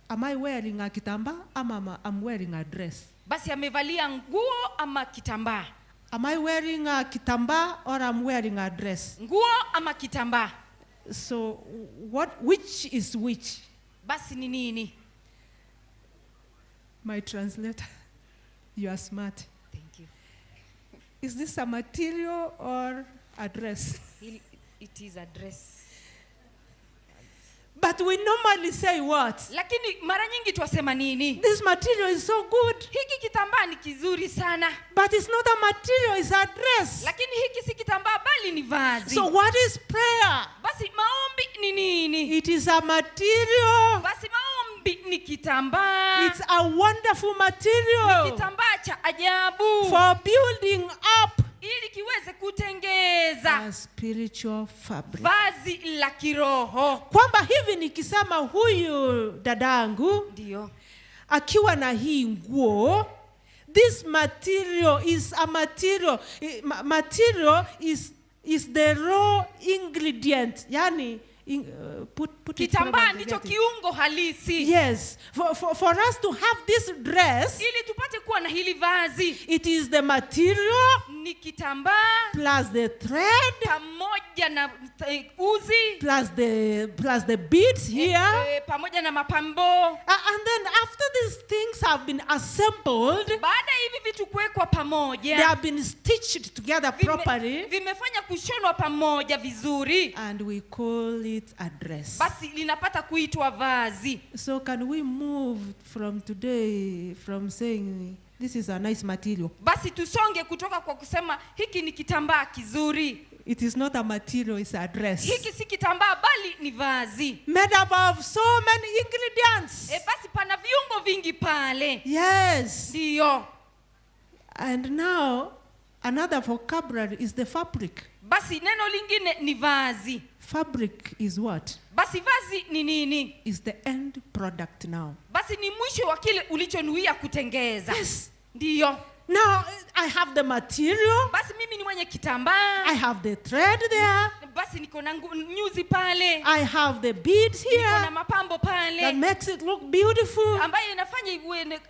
am I wearing a kitambaa ama I'm wearing a dress? Basi amevalia nguo ama kitambaa? Am I wearing a kitambaa or I'm wearing a dress? Nguo ama kitambaa? So which is which? Basi ni nini? My translator, you are smart. Thank you. Is this a material or a dress? It is a dress. But we normally say what? Lakini mara nyingi twasema nini? This material is so good. Hiki kitambaa ni kizuri sana. But it's not a material, it's a dress. Lakini hiki si kitambaa bali ni vazi. So what is prayer? Basi maombi ni nini? It is a material. Basi maombi ni kitambaa. It's a wonderful material. Ni kitambaa cha ajabu. For building up ili kiweze kutengeza a spiritual fabric. Vazi la kiroho. Kwamba hivi nikisema huyu dadangu ndio akiwa na hii nguo, this material is a material. Material is the raw ingredient. Yani put it kitambaa ndicho kiungo halisi. Yes, for us to have this dress, ili tupate kuwa na hili vazi, it is the material, ni kitambaa, plus the thread, pamoja na uzi, plus the beads here, pamoja na mapambo. And then after these things have been assembled, Baada ya hivi vitu kuwekwa pamoja, they have been stitched together properly, vimefanya kushonwa pamoja vizuri, and we call it a dress. Basi linapata kuitwa vazi. So can we move from today from saying this is a nice material? Basi tusonge kutoka kwa kusema hiki ni kitambaa kizuri. It is not a material, it's a dress. Hiki si kitambaa bali ni vazi. Made up of so many ingredients. Basi pana viungo vingi pale. Yes. Ndiyo. And now another vocabulary is the fabric. Basi neno lingine ni vazi. Fabric is what? Basi vazi ni nini? Is the end product now. Basi ni mwisho wa kile ulichonuia kutengeza. Yes. Ndiyo. Now I have the material. Basi mimi ni mwenye kitambaa. I have the thread there. Basi niko na nyuzi pale. I have the beads here. Niko na mapambo pale. That makes it look beautiful. Ambayo inafanya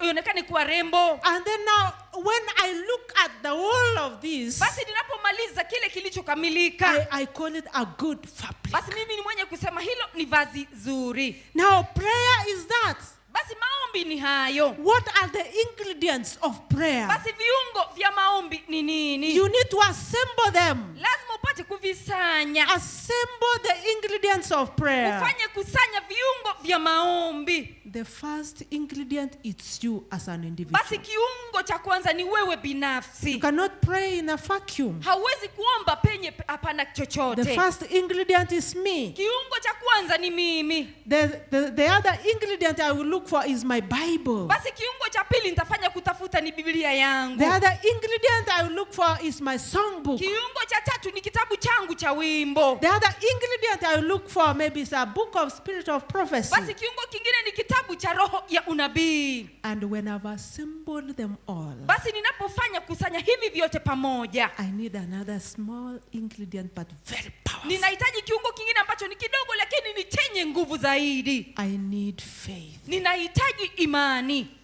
ionekane kuwa rembo. And then now when I look at the whole of this, basi ninapomaliza kile kilichokamilika, I call it a good fabric. Basi mimi ni mwenye kusema hilo ni vazi zuri. Now prayer is that. Basi maombi ni hayo. What are the ingredients of prayer? Basi viungo vya maombi ni nini? You need to assemble them. Lazima upate kuvisanya. Assemble the ingredients of prayer. Ufanye kusanya viungo vya maombi. The first ingredient is you as an individual. Basi kiungo cha kwanza ni wewe binafsi. You cannot pray in a vacuum. Hauwezi kuomba penye hapana chochote. The first ingredient is me. Kiungo cha kwanza ni mimi. The other ingredient I will look for is my Bible. Basi kiungo cha pili nitafanya kutafuta ni Biblia yangu. The other ingredient I will look for is my songbook. Kiungo cha tatu ni kitabu changu cha wimbo. The other ingredient I will look for maybe is a book of spirit of prophecy. Basi kiungo kingine ni kitabu cha roho ya unabii. And when I've assembled them all, basi ninapofanya kusanya hivi vyote pamoja, I need another small ingredient but very powerful. Ninahitaji kiungo kingine ambacho ni kidogo lakini ni chenye nguvu zaidi. I need faith. Ninahitaji imani.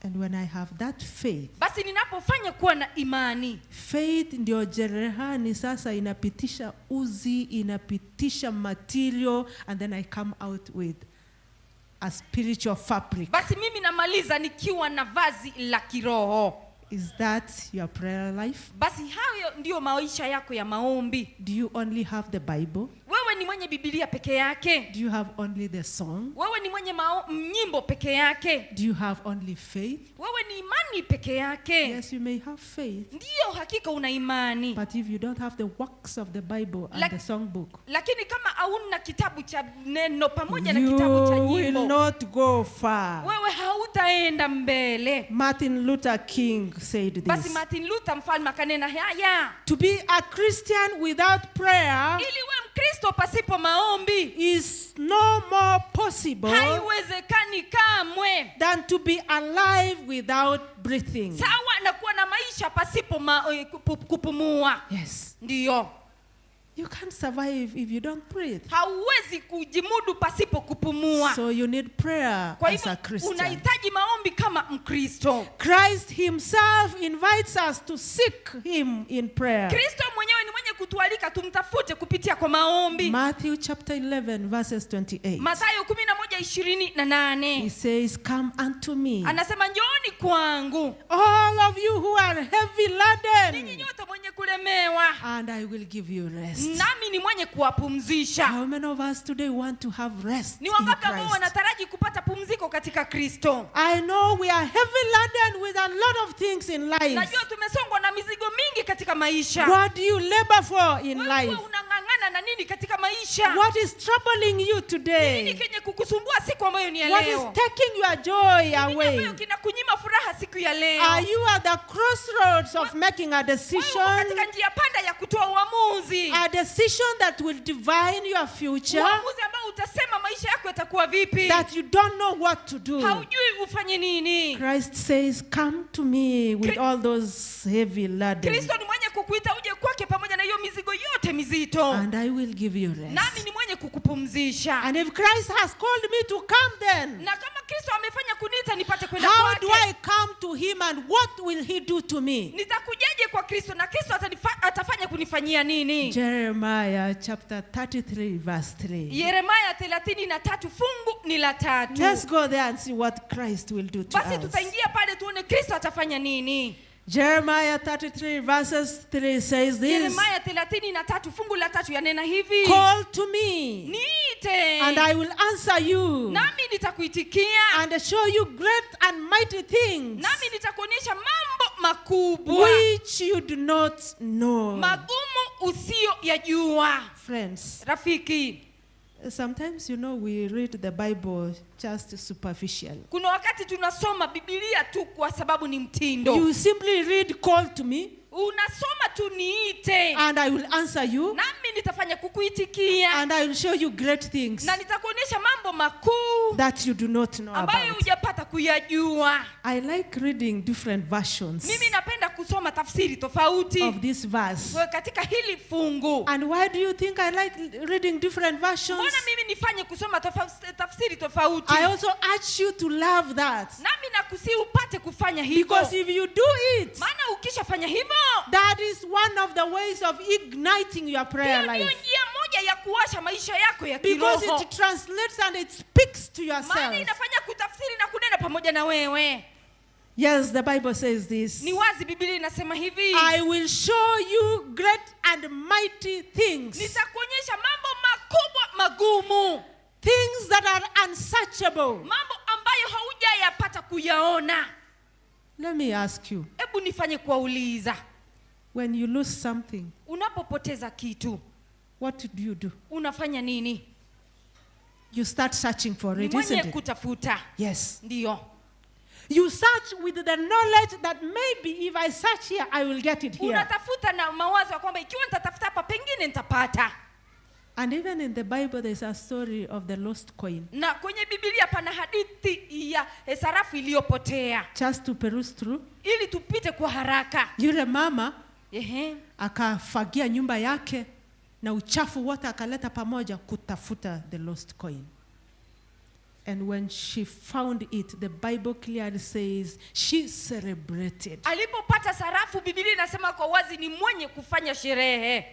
And when I have that faith, basi ninapofanya kuwa na imani, faith ndio jerehani sasa inapitisha uzi, inapitisha material, and then I come out with a spiritual fabric. Basi mimi namaliza nikiwa na vazi la kiroho. Is that your prayer life? Basi hayo ndiyo maisha yako ya maombi. Do you only have the Bible? Wewe ni mwenye Biblia peke yake? Do you have only the song? Wewe ni mwenye nyimbo peke yake? Do you have only faith? Wewe ni imani peke yake? Yes, you may have faith. Ndiyo, hakika una imani. But if you don't have the works of the Bible and the songbook, lakini kama hauna kitabu cha neno pamoja na kitabu cha nyimbo, you will not go far. Wewe hautaenda mbele. Martin Luther King said this. Basi Martin Luther mfalme akanena haya. To be a Christian without prayer, ili we Mkristo pasipo maombi, is no more possible, haiwezekani kamwe, than to be alive without breathing. Sawa na kuwa na maisha pasipo kupumua. Yes. Ndiyo. You can't survive if you don't breathe. Hauwezi kujimudu pasipo kupumua. So you need prayer Kwa as a hivyo Christian. unahitaji maombi kama Mkristo. Christ himself invites us to seek him in prayer. Kristo mwenyewe ni mwenye kutualika tumtafute kupitia kwa maombi. Matthew chapter 11 verses 28. Mathayo 11:28. He says, "Come unto me." Anasema njooni kwangu. All of you who are heavy laden. Ninyi nyote mwenye kulemewa. And I will give you rest. Nami ni mwenye kuwapumzisha. How many of us today want to have rest Ni wangapi in ambao Christ? wanataraji kupata pumziko katika Kristo? I know we are heavy laden with a lot of things in life. Najua tumesongwa na mizigo mingi katika maisha. What do you labor for in Wewe life? unang'ang'ana na nini katika maisha? What is troubling you today? Nini kenye kukusumbua siku ambayo ni ya What is leo? taking your joy Nini away? ambayo kinakunyima furaha siku ya leo? Are you at the crossroads of making a decision? Katika njia panda ya kutoa uamuzi. A decision that will define your future. Uamuzi ambao utasema maisha yako yatakuwa vipi? That you don't know what to do. Haujui ufanye nini. Christ says, "Come to me with all those heavy laden." Kristo ni mwenye kukuita uje kwake pamoja na hiyo mizigo yote mizito. And I will give you rest. Nami ni mwenye kukupumzisha. And if Christ has called me to come then, na kama Kristo amefanya kuniita nipate kwenda how kwake, do I come to him and what will he do to me? Nitakujaje kwa Kristo na Kristo atafanya kunifanyia nini? Jeremiah chapter 33, verse 3. Yeremaya 33 fungu ni la 3. Let's go there and see what Christ will do to Basi us. tutaingia pale tuone Kristo atafanya nini. Jeremiah 33, verses 3 says this. Yeremaya 33 fungu la 3 yanena hivi. Call to me, Niite, and I will answer you, nami nitakuitikia, and show you great and mighty things nami nitakuonyesha mambo makubwa which you do not know. magumu usiyoyajua. Friends, Rafiki, sometimes we read the Bible just superficially. kuna wakati tunasoma Biblia tu kwa sababu ni mtindo. You simply read, call to me, Unasoma tu niite, and I will answer you, nami nitafanya kukuitikia, and I will show you great things na nitakuonyesha mambo makuu that you do not know ambayo about. hujapata kuyajua. I like reading different versions Mimi napenda kusoma tafsiri tofauti of this verse. kwa katika hili fungu. And why do you think I like reading different versions? Mbona mimi nifanye kusoma tafsiri tofauti? I also urge you to love that. Nami nakusihi upate kufanya hivyo. Because if you do it, Maana ukishafanya hivyo, that is one of the ways of igniting your prayer hiyo ndio life. njia moja ya kuwasha maisha yako ya Because kiroho. it translates and it speaks to Maana yourself. inafanya kutafsiri na kunena pamoja na wewe. Yes, the Bible says this. Ni wazi Biblia inasema hivi. I will show you great and mighty things. Nitakuonyesha mambo makubwa magumu. Things that are unsearchable. Mambo ambayo haujayapata kuyaona. Let me ask you. Hebu nifanye kuwauliza. When you lose something, Unapopoteza kitu, what do you do? unafanya nini? You start searching for Ni it, isn't mwenye it? kutafuta. Yes. Ndio. You search with the knowledge that maybe if I search here, I will get it here. Unatafuta na mawazo ya kwamba ikiwa nitatafuta hapa pengine nitapata. And even in the Bible, there's a story of the lost coin. Na kwenye Biblia pana hadithi ya sarafu iliyopotea. Just to peruse through. Ili tupite kwa haraka. Yule mama Ehe. akafagia nyumba yake na uchafu wote akaleta pamoja kutafuta the lost coin. And when she found it, the Bible clearly says she celebrated. Alipopata sarafu, Biblia inasema kwa wazi ni mwenye kufanya sherehe.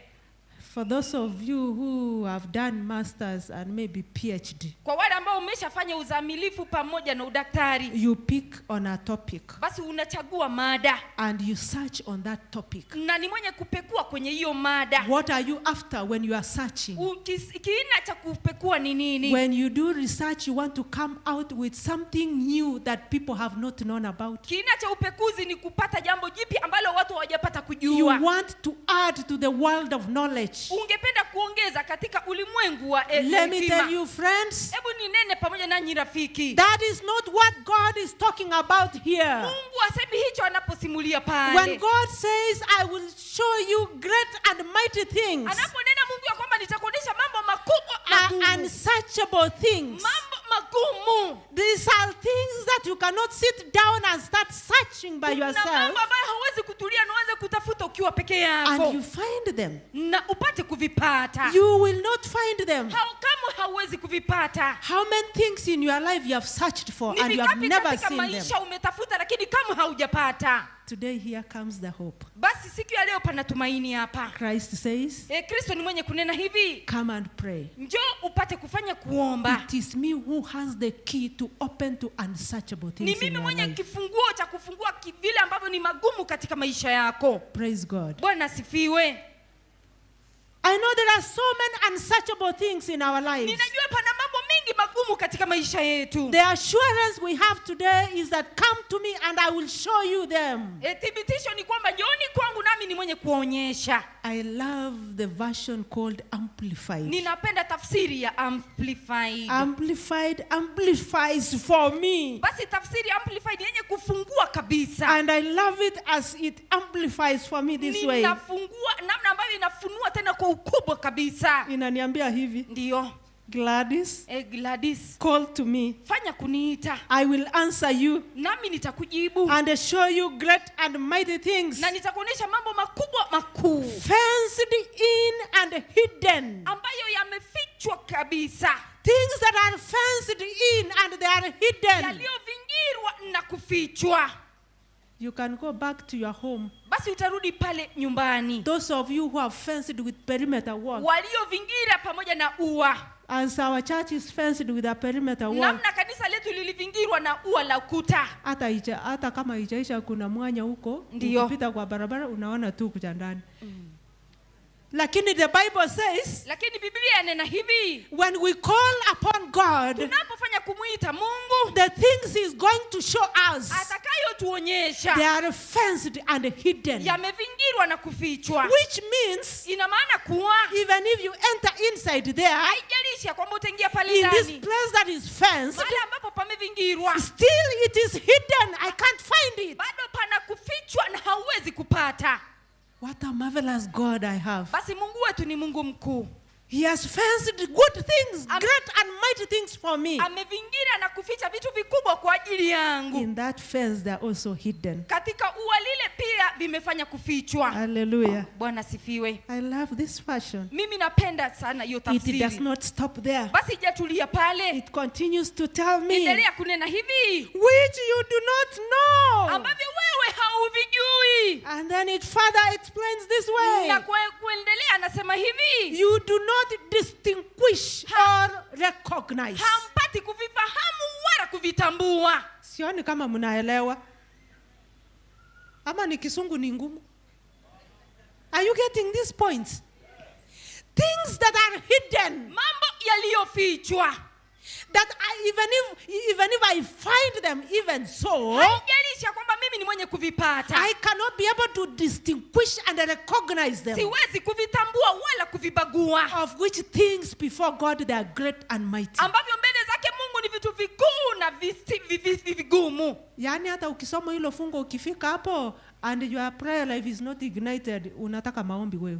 For those of you who have done masters and maybe PhD, Kwa wale ambao umeshafanya uzamilifu pamoja na udaktari, you pick on a topic basi unachagua mada and you search on that topic. na ni mwenye kupekua kwenye hiyo mada. What are you after when you are searching? Kiina cha kupekua ni nini? When you do research, you want to come out with something new that people have not known about. Kiina cha upekuzi ni kupata jambo jipya ambalo watu hawajapata You kujua. want to add to the world of knowledge. Ungependa kuongeza katika ulimwengu wa Let me hekima. tell you, friends, Hebu ninene pamoja nanyi rafiki. that is not what God is talking about here. Mungu asemi hicho anaposimulia pale. When God says, I will show you great and mighty things, Anaponena Mungu ya kwamba nitakuonyesha mambo makubwa magumu. unsearchable things, Mambo magumu. These are things that you cannot sit down and start searching by Kuna yourself. mambo ambayo hauwezi kutulia na uanze kutafuta ukiwa peke yako. And you find them. Na upate kuvipata. You will not find them. Kamwe hauwezi kuvipata. How many things in your life you have searched for Ni and you have vingapi never katika seen them? maisha umetafuta lakini kamwe haujapata. Today here comes the hope. Basi siku ya leo pana tumaini hapa. Christ says, Kristo ni mwenye kunena hivi. Come and pray. Njoo upate kufanya kuomba. It is me who has the key to open to unsearchable Ni things in mimi your mwenye life. kifunguo cha kufungua vile ambavyo ni magumu katika maisha yako. Praise God. Bwana asifiwe. I know there are so many unsearchable things in our lives. Ninajua pana mambo mengi magumu katika maisha yetu. The assurance we have today is that come to me and I will show you them. Thibitisho ni kwamba njooni kwangu nami ni mwenye kuonyesha. I love the version called Amplified. Ninapenda tafsiri ya Amplified. Amplified amplifies for me. Basi tafsiri Amplified yenye kufungua kabisa. And I love it as it amplifies for me this way. Ninafungua namna ambayo inafunua tena kwa ukubwa kabisa. Inaniambia hivi. Ndio. Gladys, Gladys, call to me. Fanya kuniita. I will answer you. Nami nitakujibu. And show you great and mighty things. Na nitakuonyesha mambo makubwa makuu. Fenced in and hidden. Ambayo yamefichwa kabisa. Things that are fenced in and they are hidden. Yaliyovingirwa na kufichwa. You can go back to your home. Basi Basi utarudi pale nyumbani. Those of you who are fenced with perimeter wall. Waliovingira pamoja na ua. As our church is fenced with a perimeter wall. Namna kanisa letu lilivingirwa na ua la ukuta. Hata kama ijaisha kuna mwanya huko. Ndiyo. Ukipita kwa barabara unaona tu kuja ndani. Lakini the Bible says, lakini Biblia inanena hivi, when we call upon God, tunapofanya kumuita Mungu, the things he's going to show us, atakayotuonyesha, they are fenced and hidden, yamevingirwa na kufichwa, which means ina maana kuwa even if you enter inside there, haijalishi kwamba utaingia pale in this ndani, place that is fenced, pale ambapo pamevingirwa, still it is hidden. I can't find it. Bado pana kufichwa na hauwezi kupata. What a marvelous God I have. Basi Mungu wetu ni Mungu mkuu. He has fenced good things, great and mighty things for me. Amevingira na kuficha vitu vikubwa kwa ajili yangu. In that fence they are also hidden. Katika ua lile pia vimefanya kufichwa. Hallelujah. Bwana sifiwe. I love this fashion. Mimi napenda sana hiyo It does tafsiri. not stop there. Basi ijatulia pale. It continues to tell me, Endelea kunena hivi, which you do not know. ambavyo wewe hauvijui. And then it further explains this way. Na kuendelea anasema hivi, you do not distinguish or recognize. Hampati kuvifahamu wala kuvitambua. Sioni kama mnaelewa. Ama ni kisungu ni ngumu. Are you getting these points? Things that are hidden. Mambo yaliyofichwa. That I, even if I find them, even so, haijalishi kwamba mimi ni mwenye kuvipata, I cannot be able to distinguish and recognize them. Siwezi kuvitambua wala kuvibagua. Of which things before God they are great and mighty. Ambavyo mbele zake Mungu ni vitu vikuu na vigumu. Yani hata ukisoma hilo fungo ukifika hapo and your prayer life is not ignited, unataka maombi wewe.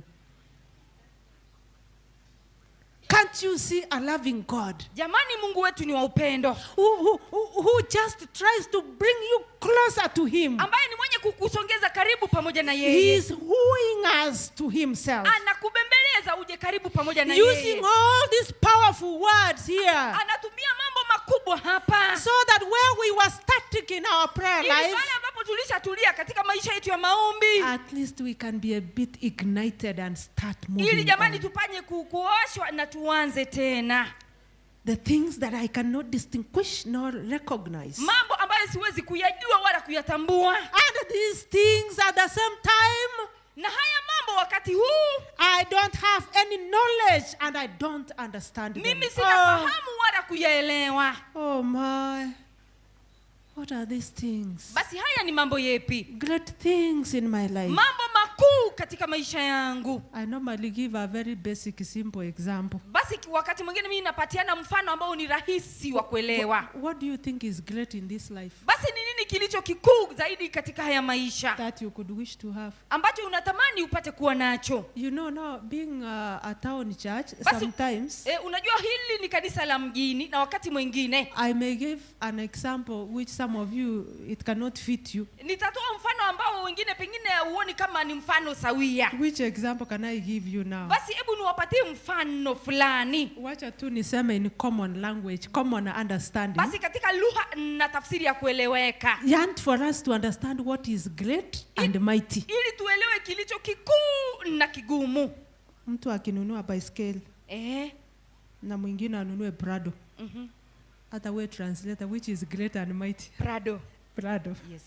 Can't you see a loving God? Jamani, Mungu wetu ni wa upendo. Who just tries to bring you closer to him. Ambaye ni mwenye kukusongeza karibu pamoja na yeye. He is wooing us to himself. Anakubembeleza uje karibu pamoja na yeye. Using all these powerful words here. Anatumia mambo makubwa hapa. So that where we were static in our prayer Ili life, pale ambapo tulishatulia katika maisha yetu ya maombi, at least we can be a bit ignited and start moving. Ili jamani on. tupanye kuoshwa na tuanze tena. The things that I cannot distinguish nor recognize. Mambo ambayo siwezi kuyajua wala kuyatambua. And these things at the same time, na haya mambo wakati huu, I don't have any knowledge and I don't understand them. Mimi sina fahamu wala kuyaelewa. Oh my. What are these things? Basi haya ni mambo yepi? Great things in my life. Mambo makuu katika maisha yangu. I normally give a very basic, simple example. Basi wakati mwingine mimi napatiana mfano ambao ni rahisi wa kuelewa. What do you think is great in this life? Basi ni nini kilicho kikuu zaidi katika haya maisha? That you could wish to have. Ambacho unatamani upate kuwa nacho. You know, now being a town church, basi, sometimes unajua hili ni kanisa la mjini na wakati mwingine I may give an example which some of you it cannot fit you. Nitatoa mfano ambao wengine pengine huoni kama ni mfano sawia. Which example can I give you now? Basi hebu niwapatie mfano fulani. Wacha tu niseme in common language, common understanding. Basi katika lugha na tafsiri ya kueleweka. And for us to understand what is great and mighty. Ili tuelewe kilicho kikuu na kigumu. Mtu akinunua baiskeli na mwingine anunue Prado. Other way translator, which is great and mighty. Prado. Prado. Yes.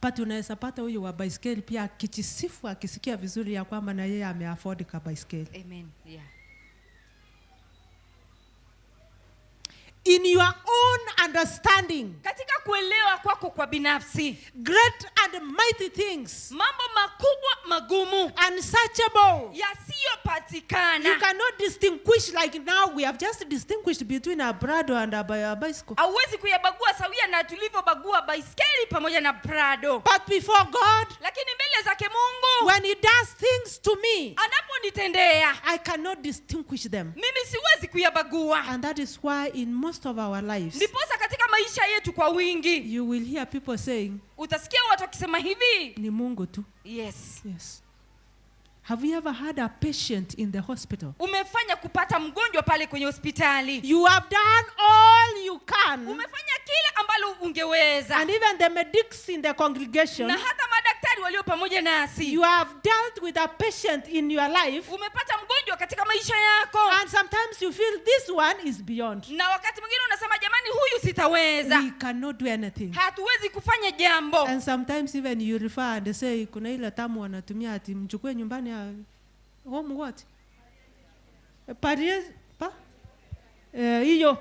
But unaweza pata huyu wa baiskeli pia akijisifu akisikia vizuri ya kwamba na yeye ameafford ka baiskeli. Amen. Yeah. In your own understanding, katika kuelewa kwako kwa binafsi, great and mighty things, mambo makubwa magumu, unsearchable, yasiyopatikana, you cannot distinguish. Like now we have just distinguished between a Prado and a bicycle. Hauwezi kuyabagua sawia na tulivyobagua baiskeli pamoja na Prado. But before God, lakini mbele zake Mungu, when he does things to me, anaponitendea, I cannot distinguish them. Mimi siwezi kuyabagua. And that is why in most of our lives, ndiposa katika maisha yetu kwa wingi, you will hear people saying, utasikia watu wakisema hivi, ni Mungu tu. Yes. Yes. Have you ever had a patient in the hospital? Umefanya kupata mgonjwa pale kwenye hospitali. You have done all you can. Umefanya kile ambalo ungeweza. And even the medics in the congregation. Na hata madaktari walio pamoja nasi. You have dealt with a patient in your life. Umepata mgonjwa katika maisha yako. And sometimes you feel this one is beyond. Na wakati mwingine unasema jamani, huyu sitaweza. We cannot do anything. Hatuwezi kufanya jambo. And sometimes even you refer and say kuna ile tamu wanatumia ati mchukue nyumbani ya home what? Paries pa? Hiyo.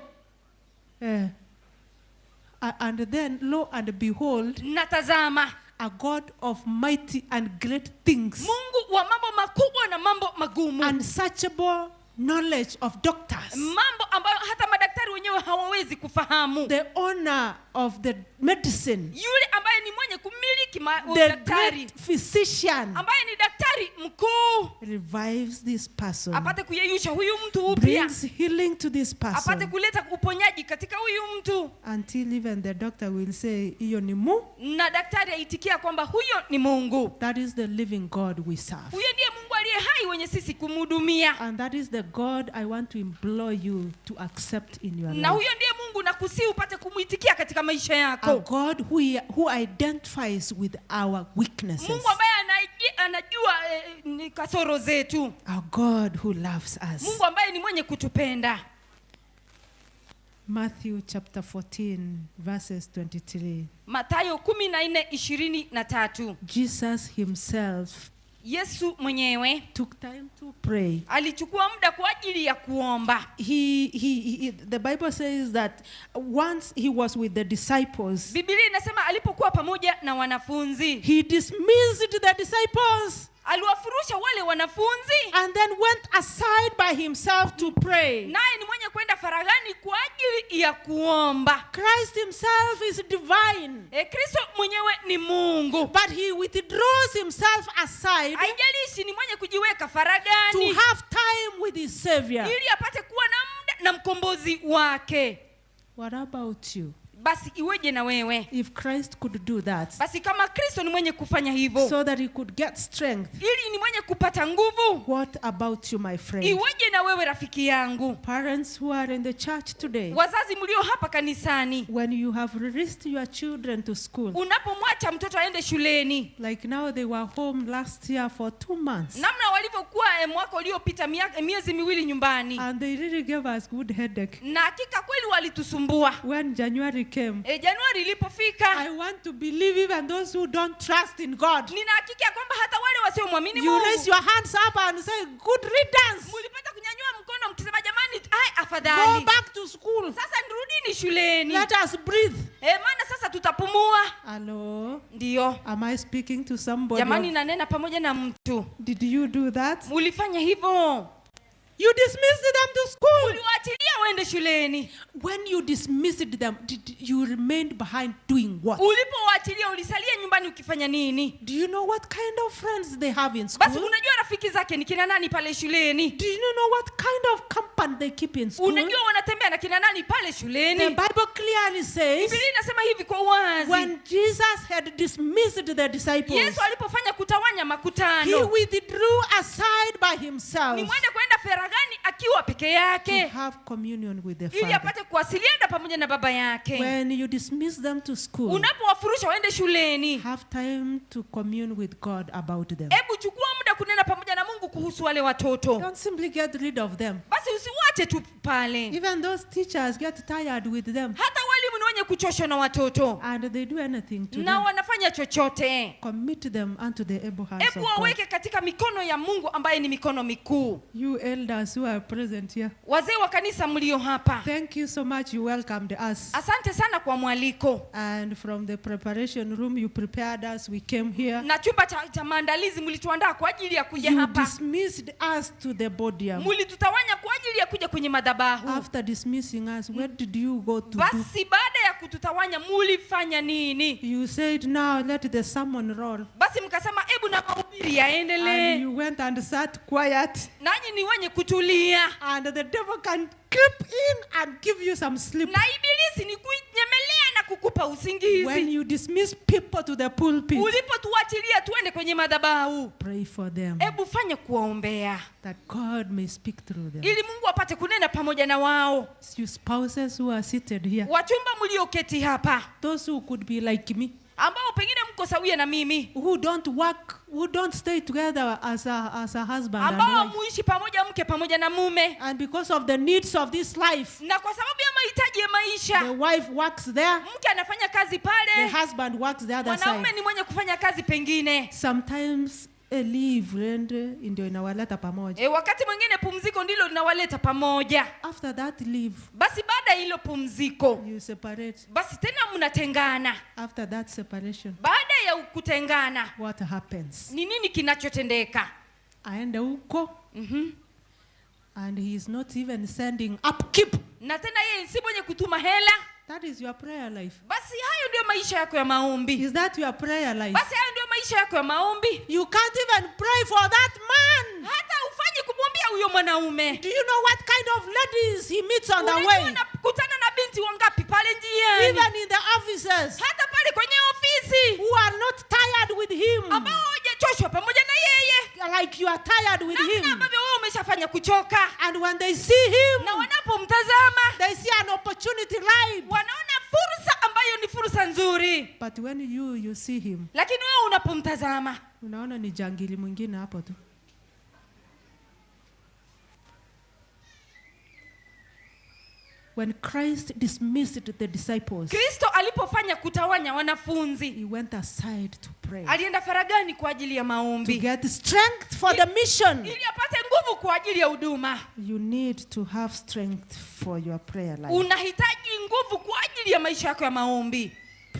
And then lo and behold, natazama a God of mighty and great things. Mungu wa mambo makubwa na mambo magumu. Unsearchable knowledge of doctors. Mambo ambayo hata madaktari wenyewe hawawezi kufahamu. The owner of the medicine. Yule ambaye ni mwenye kumiliki The daktari. great physician. Ambaye ni daktari mkuu. Revives this person. Apate kuyeyusha huyu mtu upya. Brings healing to this person. Apate kuleta uponyaji katika huyu mtu. Until even the doctor will say hiyo ni Mungu. Na daktari aitikia kwamba huyo ni Mungu. That is the living God we serve. Huyo ndiye Mungu aliye hai wenye sisi kumhudumia. And that is the God I want to implore you to accept in your Na life. huyo ndiye Mungu nakusihi upate kumuitikia katika maisha yako. A God who identifies with our weaknesses. Mungu ambaye anajua ni kasoro zetu. A God who loves us. Mungu ambaye ni mwenye kutupenda. Matthew chapter 14 verses 23. Mathayo 14:23. Jesus himself Yesu mwenyewe took time to pray. Alichukua muda kwa ajili ya kuomba. The Bible says that once he was with the disciples. Biblia inasema alipokuwa pamoja na wanafunzi. He dismissed the disciples. Aliwafurusha wale wanafunzi. And then went aside by himself to pray. Naye ni mwenye kwenda faraghani kwa ajili ya kuomba. Christ himself is divine. Kristo mwenyewe ni Mungu. But he withdraws himself aside. Haijalishi ni mwenye kujiweka faraghani. To have time with his Savior. Ili apate kuwa na muda na mkombozi wake. What about you? Basi iweje na wewe? If Christ could do that. Basi kama Kristo ni mwenye kufanya hivyo. So that he could get strength. Ili ni mwenye kupata nguvu. What about you, my friend? Iweje na wewe rafiki yangu? Parents who are in the church today. Wazazi mlio hapa kanisani. When you have released your children to school. Unapomwacha mtoto aende shuleni. Like now they were home last year for 2 months. Namna walivyokuwa mwaka uliopita miezi miwili nyumbani. And they really gave us good headache. Na hakika kweli walitusumbua. When January came. Januari ilipofika. I want to believe even those who don't trust in God. Nina hakika kwamba hata wale wasiomwamini Mungu. You raise your hands up and say good riddance. Mlipata kunyanyua mkono mkisema jamani, ai afadhali. Go back to school. Sasa nirudini shuleni. Let us breathe. Maana sasa tutapumua. Hello. Ndio. Am I speaking to somebody? Jamani, nanena pamoja na mtu. Did you do that? Ulifanya hivyo? You dismissed them to school. Uliwaachilia waende shuleni. When you dismissed them, did you remained behind doing what? Ulipowaachilia ulisalia nyumbani ukifanya nini? Do you know what kind of friends they have in school? Basi unajua rafiki zake ni kina nani pale shuleni? Do you know what kind of company they keep in school? Unajua wanatembea na kina nani pale shuleni? The Bible clearly says, Biblia inasema hivi kwa uwazi. When Jesus had dismissed the disciples, Yesu alipofanya kutawanya makutano, he withdrew aside by himself. Ni mwende kwenda faraghani akiwa peke yake. To have communion with the Ili Father. apate kuwasiliana pamoja na baba yake. When you dismiss them to school, unapowafurusha waende shuleni, have time to commune with God about them. Hebu chukua muda kunena pamoja na Mungu kuhusu wale watoto. Don't simply get rid of them. Basi usiwache tu pale. Even those teachers get tired with them. Hata walimu ni wenye kuchoshwa na watoto. And they do anything to na them. Wanafanya chochote. Commit them unto the able hands Hebu of God. waweke katika mikono ya Mungu ambaye ni mikono mikuu. You elders who are present here. Wazee wa kanisa mlio hapa. Thank you so much, you welcomed us. Asante sana kwa mwaliko. And from the preparation room you prepared us, we came here. Na chumba cha maandalizi mlituandaa kwa ajili ya kuja You hapa. dismissed us to the podium. Mlitutawanya kwa ajili ya kuja kwenye madhabahu. After dismissing us, where did you go to? Basi baada ya kututawanya mulifanya nini? You said now let the sermon roll. Basi mkasema hebu na mahubiri yaendelee. And you went and sat quiet. Nanyi ni wenye kutulia. And the devil can creep in and give you some sleep. Na ibilisi ni kunyemelea na kukupa When usingizi, you dismiss people to the pulpit, ulipotuachilia tuende kwenye madhabahu, pray for them hebu fanya kuwaombea that God may speak through them. ili Mungu apate kunena pamoja na wao. You spouses who are seated here, Wachumba mlioketi hapa, those who could be like me, ambao pengine mko sawia na mimi, who don't work, who don't stay together as a husband and ambao wife. muishi pamoja mke pamoja na mume, And because of the needs of this life, na kwa sababu ya mahitaji ya the maisha, wife works there, mke anafanya kazi the pale, husband works the other mwanaume side. ni mwenye kufanya kazi pengine. Sometimes a leave rende ndio inawaleta pamoja. Wakati mwingine pumziko ndilo linawaleta pamoja. After that leave, Basi baada ya hilo pumziko, you separate. basi tena mnatengana. After that separation, Baada ya kutengana, what happens? ni nini kinachotendeka? Aende huko and he is not even sending upkeep. Na tena yeye si mwenye kutuma hela. That is your prayer life. Basi hayo ndio maisha yako ya maombi. Is that your prayer life? Basi hayo ndio maisha yako ya maombi. You can't even pray for that man. Hata ufanye kumwombea huyo mwanaume. Do you know what kind of ladies he meets on the Unajua way? unakutana na binti wangapi pale njiani, Even in the offices, hata pale kwenye ofisi, who are not tired with him, ambao hawajachoshwa pamoja na yeye, like you are tired with namna him. ambavyo wewe umeshafanya kuchoka. And when they see him, Na wanapomtazama they see an opportunity ripe. wanaona fursa ambayo ni fursa nzuri, But when you see him, lakini wewe unapomtazama unaona ni jangili mwingine hapo tu. When Christ dismissed the disciples, Kristo alipofanya kutawanya wanafunzi, he went aside to pray, alienda faragani kwa ajili ya to maombi get strength for the mission. ili apate nguvu kwa ajili ya huduma. You need to have strength for your prayer life. Unahitaji nguvu kwa ajili ya maisha yako ya maombi.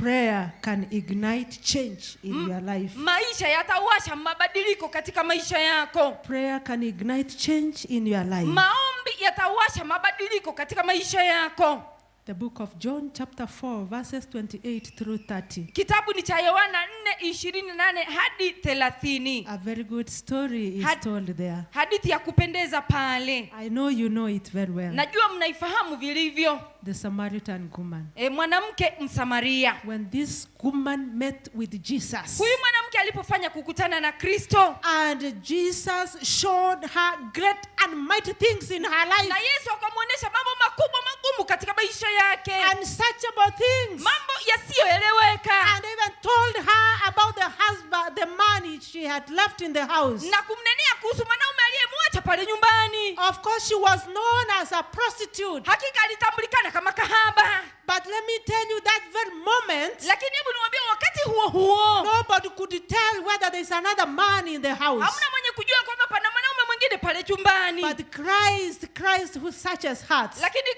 Prayer can ignite change in your life. Maisha yatawasha mabadiliko katika maisha yako. Prayer can ignite change in your life. Maombi yatawasha mabadiliko katika maisha yako. The book of John, chapter 4, verses 28 through 30. Kitabu ni cha Yohana 4:28 hadi 30. A very good story is told there. Hadithi ya kupendeza pale. I know you know it very well. Najua mnaifahamu vilivyo. The Samaritan woman. Mwanamke Msamaria. When this woman met with Jesus, Huyu mwanamke alipofanya kukutana na Kristo, and Jesus showed her great and mighty things in her life, na Yesu akamwonyesha mambo makubwa magumu katika maisha yake, unsearchable things, mambo yasiyoeleweka, and even told her about the husband, the man she had left in the house. na kumnenea kuhusu mwanaume aliyemwacha pale nyumbani. Of course, she was known as a prostitute. Hakika alitambulikana kama kahaba. But let me tell you, that very moment, Lakini hebu niwaambie, wakati huo huo nobody could tell whether there's another man in the house. hamna mwenye kujua kwamba pana mwanaume mwingine pale chumbani. But Christ who searches hearts, Lakini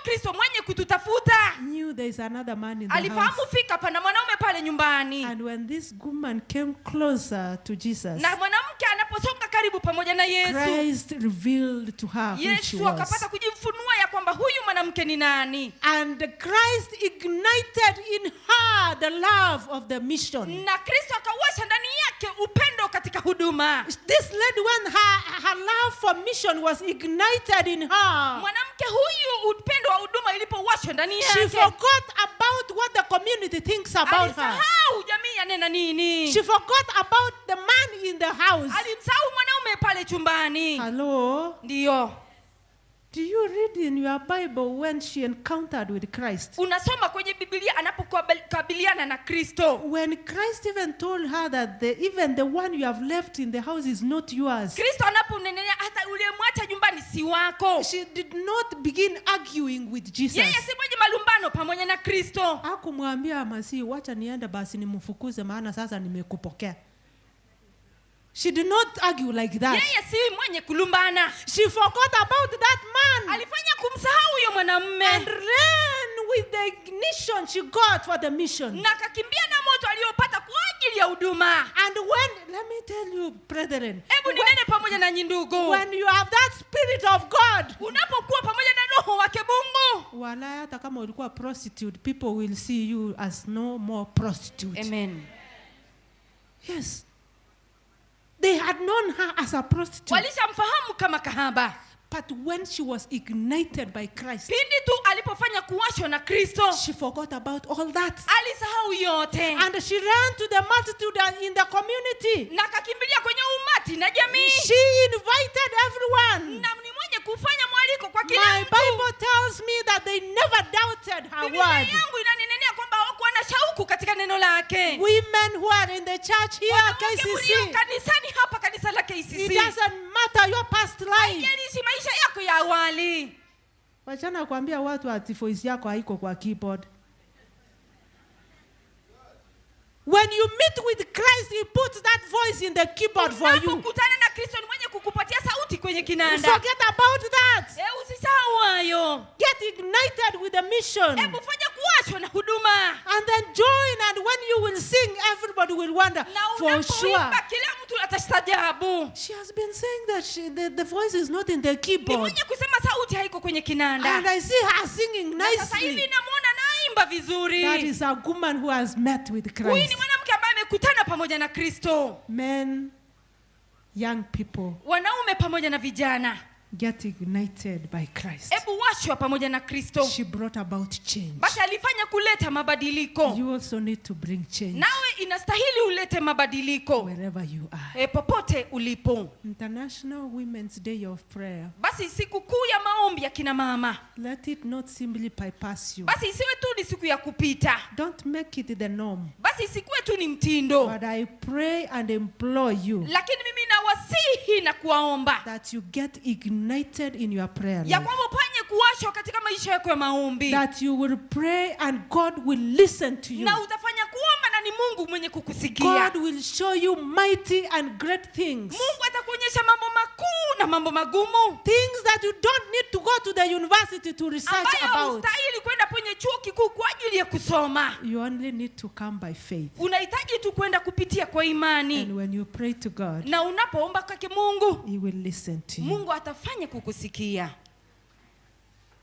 Kristo mwenye kututafuta knew there is another man in the alifahamu house. fika pana mwanaume pale nyumbani. And when this woman came closer to Jesus, Na mwanamke anaposonga karibu pamoja na Yesu, Christ revealed to her who she Yesu was. akapata kujimfunua ya kwamba huyu mwanamke ni nani, And Christ ignited in her the love of the mission. na Kristo akawasha ndani yake upendo katika huduma. This lady, when her love for mission was ignited in her, Mwanamke huyu upendo wa huduma ilipowashwa ndani she yake, forgot about what the community thinks about her. alisahau jamii yanena nini, She forgot about the man in the house. alimsahau mwanaume pale chumbani. Hello? Ndiyo, Do you read in your Bible when she encountered with Christ? unasoma kwenye Biblia anapokabiliana na Kristo. When Christ even told her that even the one you have left in the house is not yours, Kristo anaponenea hata uliyemwacha nyumbani si wako. she did not begin arguing with Jesus. Yeye si mwenye malumbano pamoja na Kristo. Hakumwambia Masihi, wacha niende basi nimfukuze, maana sasa nimekupokea. She did not argue like that. Yeye si mwenye kulumbana. She forgot about that man Alifanya kumsahau huyo mwanamume and ran with the ignition she got for the mission. na akakimbia na moto aliyopata kwa ajili ya huduma. And when, let me tell you, brethren, Hebu ninene pamoja nanyi ndugu, when you have that spirit of God, unapokuwa pamoja na Roho wake Mungu, wala hata kama ulikuwa prostitute, people will see you as no more prostitute. Amen. Yes. They had known her as a prostitute. Walishamfahamu kama kahaba, But when she was ignited by Christ, Pindi tu alipofanya kuwashwa na Kristo, she forgot about all that. Alisahau yote. And she ran to the multitude and in the community. Na akakimbilia kwenye umati na jamii. She invited everyone. Na ni mwenye kufanya mwaliko kwa kila My mtu. Bible tells me that they never doubted her Biblia word. yangu inaninenea kwamba hawakuwa na shauku katika neno lake. Women who are in the church here, Wanawake mlio KCC, kanisani hapa kanisa la KCC. it doesn't matter your past life. Haijalishi maisha yako ya awali. Wachana kuambia watu ati voice yako haiko kwa keyboard. When you meet with Christ, he puts that voice in the keyboard for you. Unapokutana na Kristo ni mwenye kukupatia sauti kwenye kinanda. Forget about that. Eh, usisahau hayo. Get ignited with the mission. Hebu fanya kuwashwa na huduma. And then join, and when you will sing, everybody will wonder. Na For sure. unapoimba kila mtu atastaajabu. She has been saying that the voice is not in the Ni keyboard. mwenye kusema sauti haiko kwenye kinanda. And I see her singing Na sasa hivi nicely. namuona naimba vizuri. That is a woman who has met with Huyu Christ. ni mwanamke ambaye amekutana pamoja na Kristo. Men, young people, Wanaume pamoja na vijana, get ignited by Christ. hebu washwa pamoja na Kristo. She brought about change. Basi alifanya kuleta mabadiliko. You also need to bring change Nawe inastahili ulete mabadiliko wherever you are. e, popote ulipo. International Women's Day of Prayer. Basi siku kuu ya maombi ya kina mama, Let it not simply bypass you. basi isiwe tu ni siku ya kupita, Don't make it the norm. basi isikuwe tu ni mtindo. But I pray and implore you Lakini mimi nawasihi na kuwaomba that you get ignited in your prayer ya life. kwamba upanye kuwashwa katika maisha yako ya maombi, That you will pray and God will listen to you. na utafanya kuomba na ni Mungu mwenye kukusikia. God will show you mighty and great things. Mungu atakuonyesha mambo makuu na mambo magumu Things that you don't need to go to the university to research ambayo about. haustahili kwenda kwenye chuo kikuu kwa ajili ya kusoma. You only need to come by faith. Unahitaji tu kwenda kupitia kwa imani, And when you pray to God, na unapoomba kwake Mungu, He will listen to you. Mungu atafanya kukusikia.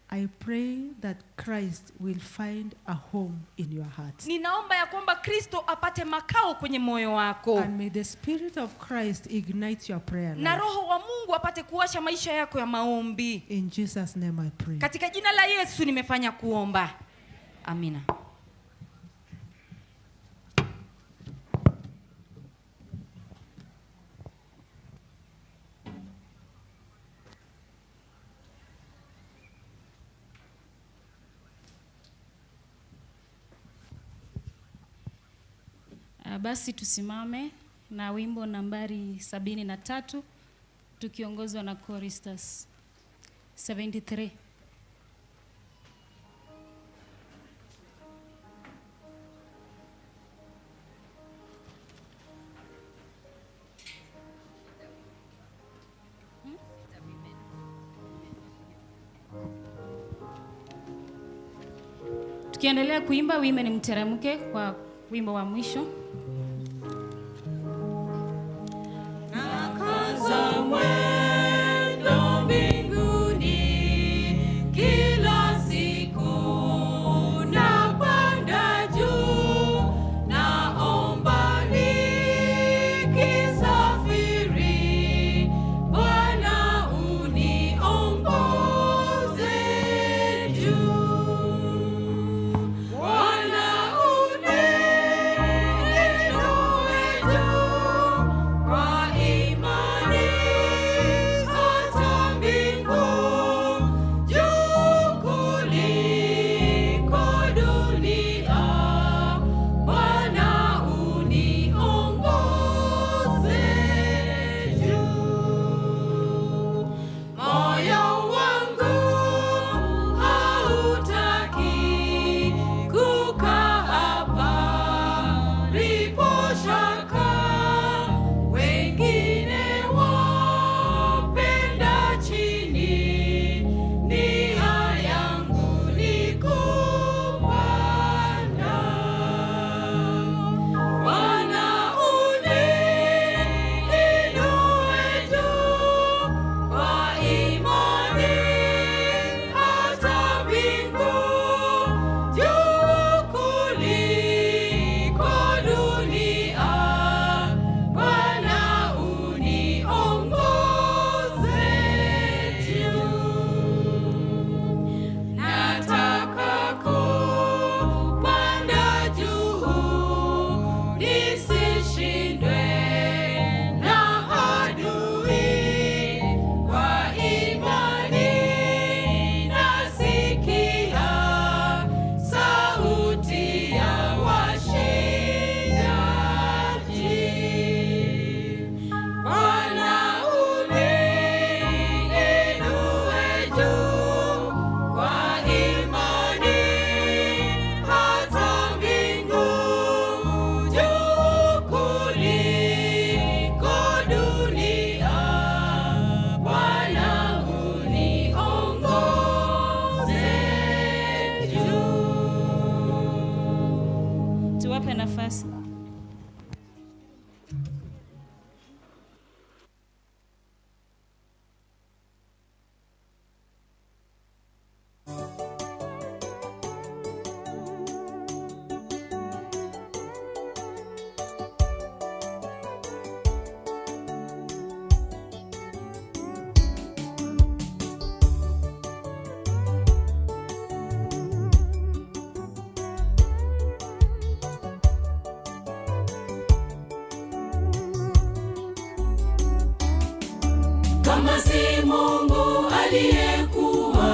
I pray that Christ will find a home in your heart. Ninaomba ya kwamba Kristo apate makao kwenye moyo wako, And may the Spirit of Christ ignite your prayer na life. Roho wa Mungu apate kuwasha maisha yako ya maombi. In Jesus' name I pray. Katika jina la Yesu nimefanya kuomba, amina. Basi tusimame na wimbo nambari 73 tukiongozwa na choristers 73. Tukiendelea kuimba women mteremke kwa wimbo wa mwisho. Nakaza mwendo mbinguni kila siku napanda juu, naomba nikisafiri, Bwana uniongoze juu. Bwana uniinue. nafasi. Kama si Mungu aliyekuwa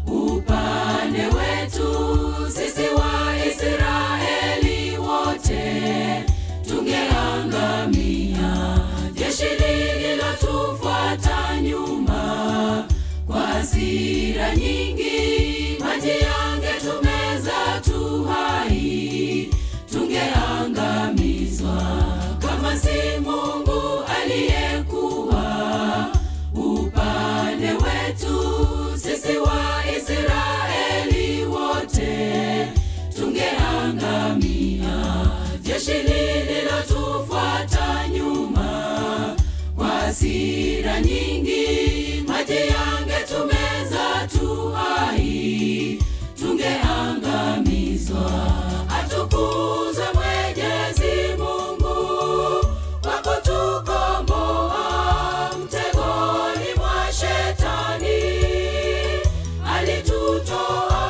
upande wetu, sisi wa Israeli wote tungeangamia. Jeshi lililotufuata nyuma kwa hasira nyingi, maji yangetumeza tu hai, tungeangamizwa. Kama si Mungu aliyekuwa upande wetu, sisi wa Israeli wote tungeangamia. Jeshi lililotufuata nyuma kwa hasira nyingi, maji yangetumeza tu hai, tungeangamizwa. Atukuzwe Mwenyezi Mungu kwa kutukomboa mtegoni mwa shetani. Alitutoa,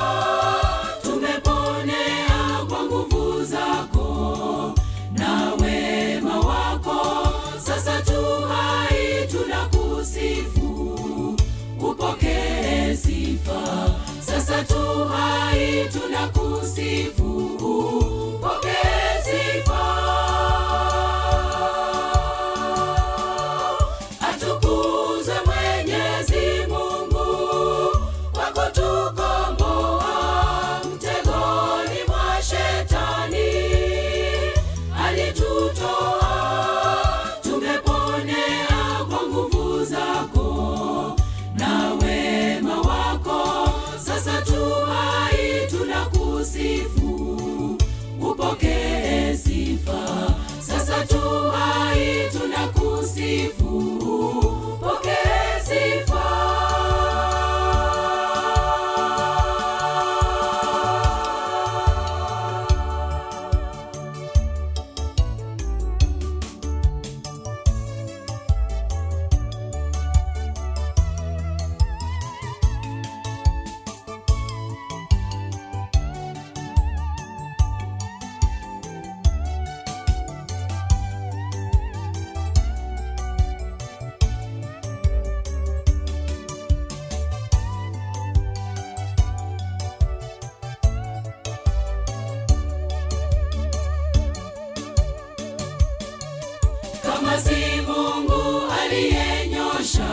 tumeponea kwa nguvu zako na wema wako. Sasa tu hai tunakusifu, upokee sifa. Sasa tu hai tunakusifu, upokee sifa. Atukuzwe Mwenyezi Mungu kwa kutukomboa mtegoni mwa shetani. Alitutoa, tumeponea kwa nguvu zako na wema wako. Sasa tu hai tunakusifu, upokee sifa. Sasa tu hai tunakusifu, upokee sifa. Kama si Mungu aliyenyosha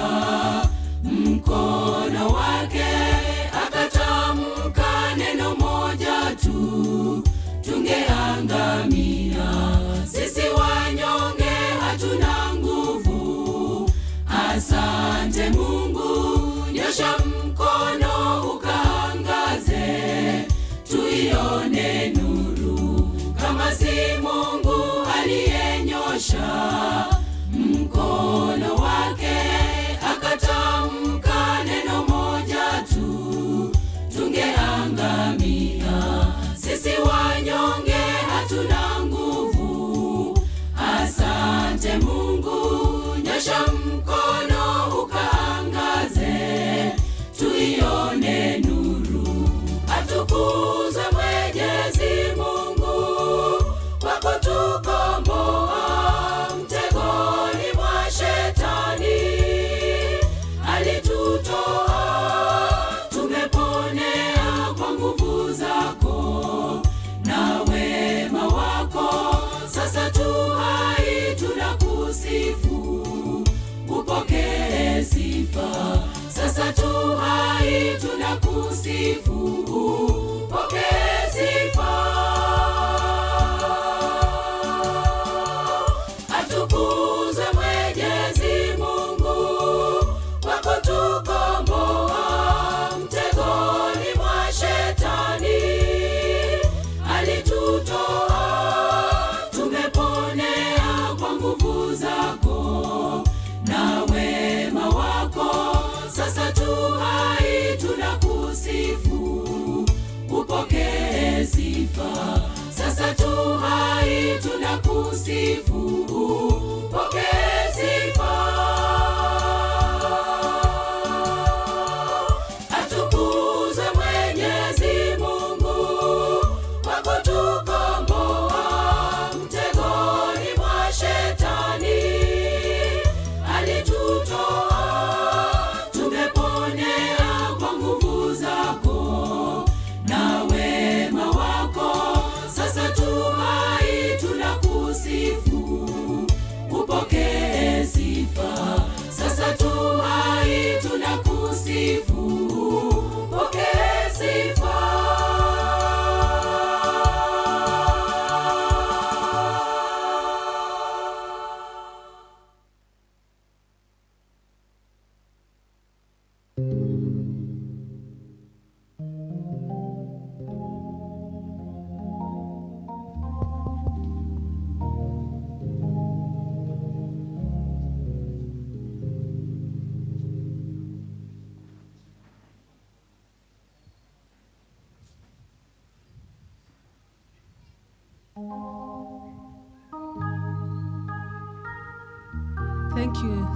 mkono wake akatamka neno moja tu, tungeangamia. Sisi wanyonge hatuna nguvu. Asante Mungu, nyosha mkono ukaangaze, tuione nuru. Kama si Mungu aliyenyosha mkono wake akatamka neno moja tu, tungeangamia. Sisi wanyonge hatuna nguvu. Asante Mungu, nyosha mkono ukaangaze, tuione nuru. Atukuzwe Mwenyezi Mungu kwa kutukomboa mtegoni mwa shetani. Alitutoa, tumeponea kwa nguvu zako na wema wako. Sasa tu hai tunakusifu, upokee sifa. Sasa tu hai tunakusifu, upokee sifa. Atukuzwe Mwenyezi Mungu kwa kutukomboa mtegoni mwa shetani. Alitutoa, tunakusifu, upokee sifa. Sasa tu hai tunakusifu, upokee sifa. Atukuzwe Mwenyezi Mungu kwa kutukomboa mtegoni mwa shetani. Alitutoa, tumeponea kwa nguvu zako na wema wako. Sasa tu hai tunakusifu, upokee sifa. Sasa tu hai tunakusifu, upokee sifa.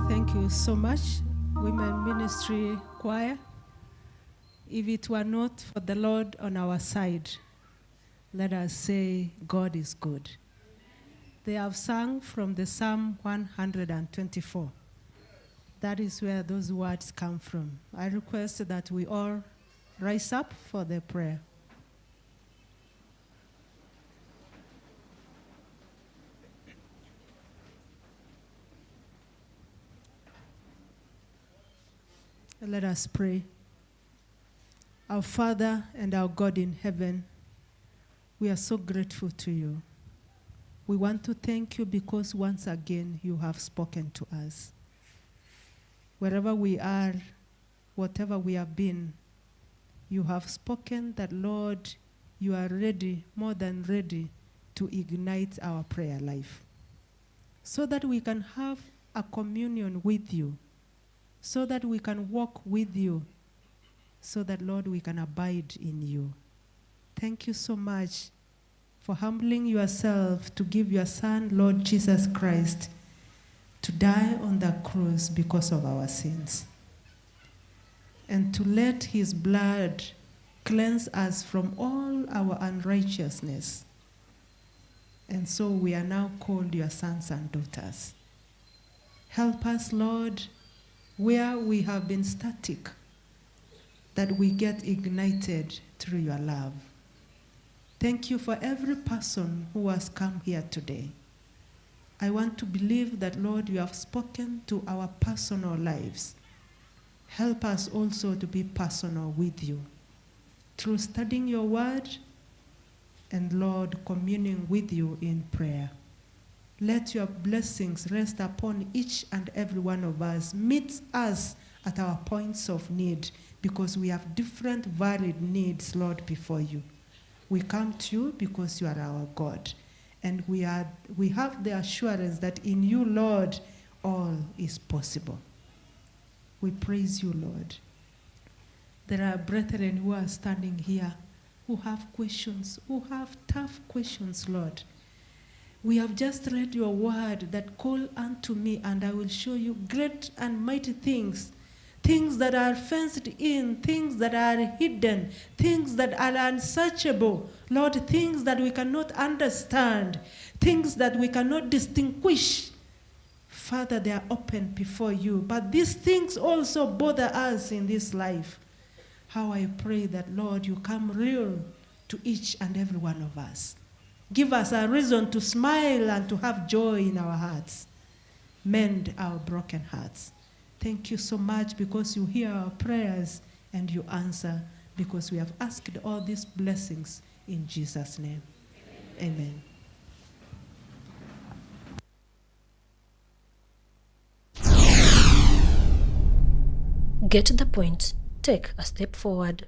Thank you so much, Women Ministry Choir. If it were not for the Lord on our side, let us say God is good. They have sung from the Psalm 124. That is where those words come from. I request that we all rise up for the prayer. Let us pray. Our Father and our God in heaven, we are so grateful to you. We want to thank you because once again you have spoken to us. Wherever we are, whatever we have been, you have spoken that, Lord, you are ready, more than ready, to ignite our prayer life so that we can have a communion with you, so that we can walk with you, so that, Lord, we can abide in you. Thank you so much for humbling yourself to give your Son, Lord Jesus Christ, to die on the cross because of our sins, and to let his blood cleanse us from all our unrighteousness. And so we are now called your sons and daughters. Help us, Lord, where we have been static, that we get ignited through your love. Thank you for every person who has come here today. I want to believe that, Lord, you have spoken to our personal lives. Help us also to be personal with you through studying your word and, Lord, communing with you in prayer. Let your blessings rest upon each and every one of us. Meet us at our points of need, because we have different varied needs, Lord, before you. We come to you because you are our God. And we have the assurance that in you, Lord, all is possible. We praise you, Lord. There are brethren who are standing here who have questions, who have tough questions, Lord. We have just read your word that call unto me and I will show you great and mighty things, things that are fenced in, things that are hidden, things that are unsearchable. Lord, things that we cannot understand, things that we cannot distinguish. Father, they are open before you. But these things also bother us in this life. How I pray that, Lord, you come real to each and every one of us. Give us a reason to smile and to have joy in our hearts. Mend our broken hearts. Thank you so much because you hear our prayers and you answer, because we have asked all these blessings in Jesus' name. Amen. Get the point. Take a step forward.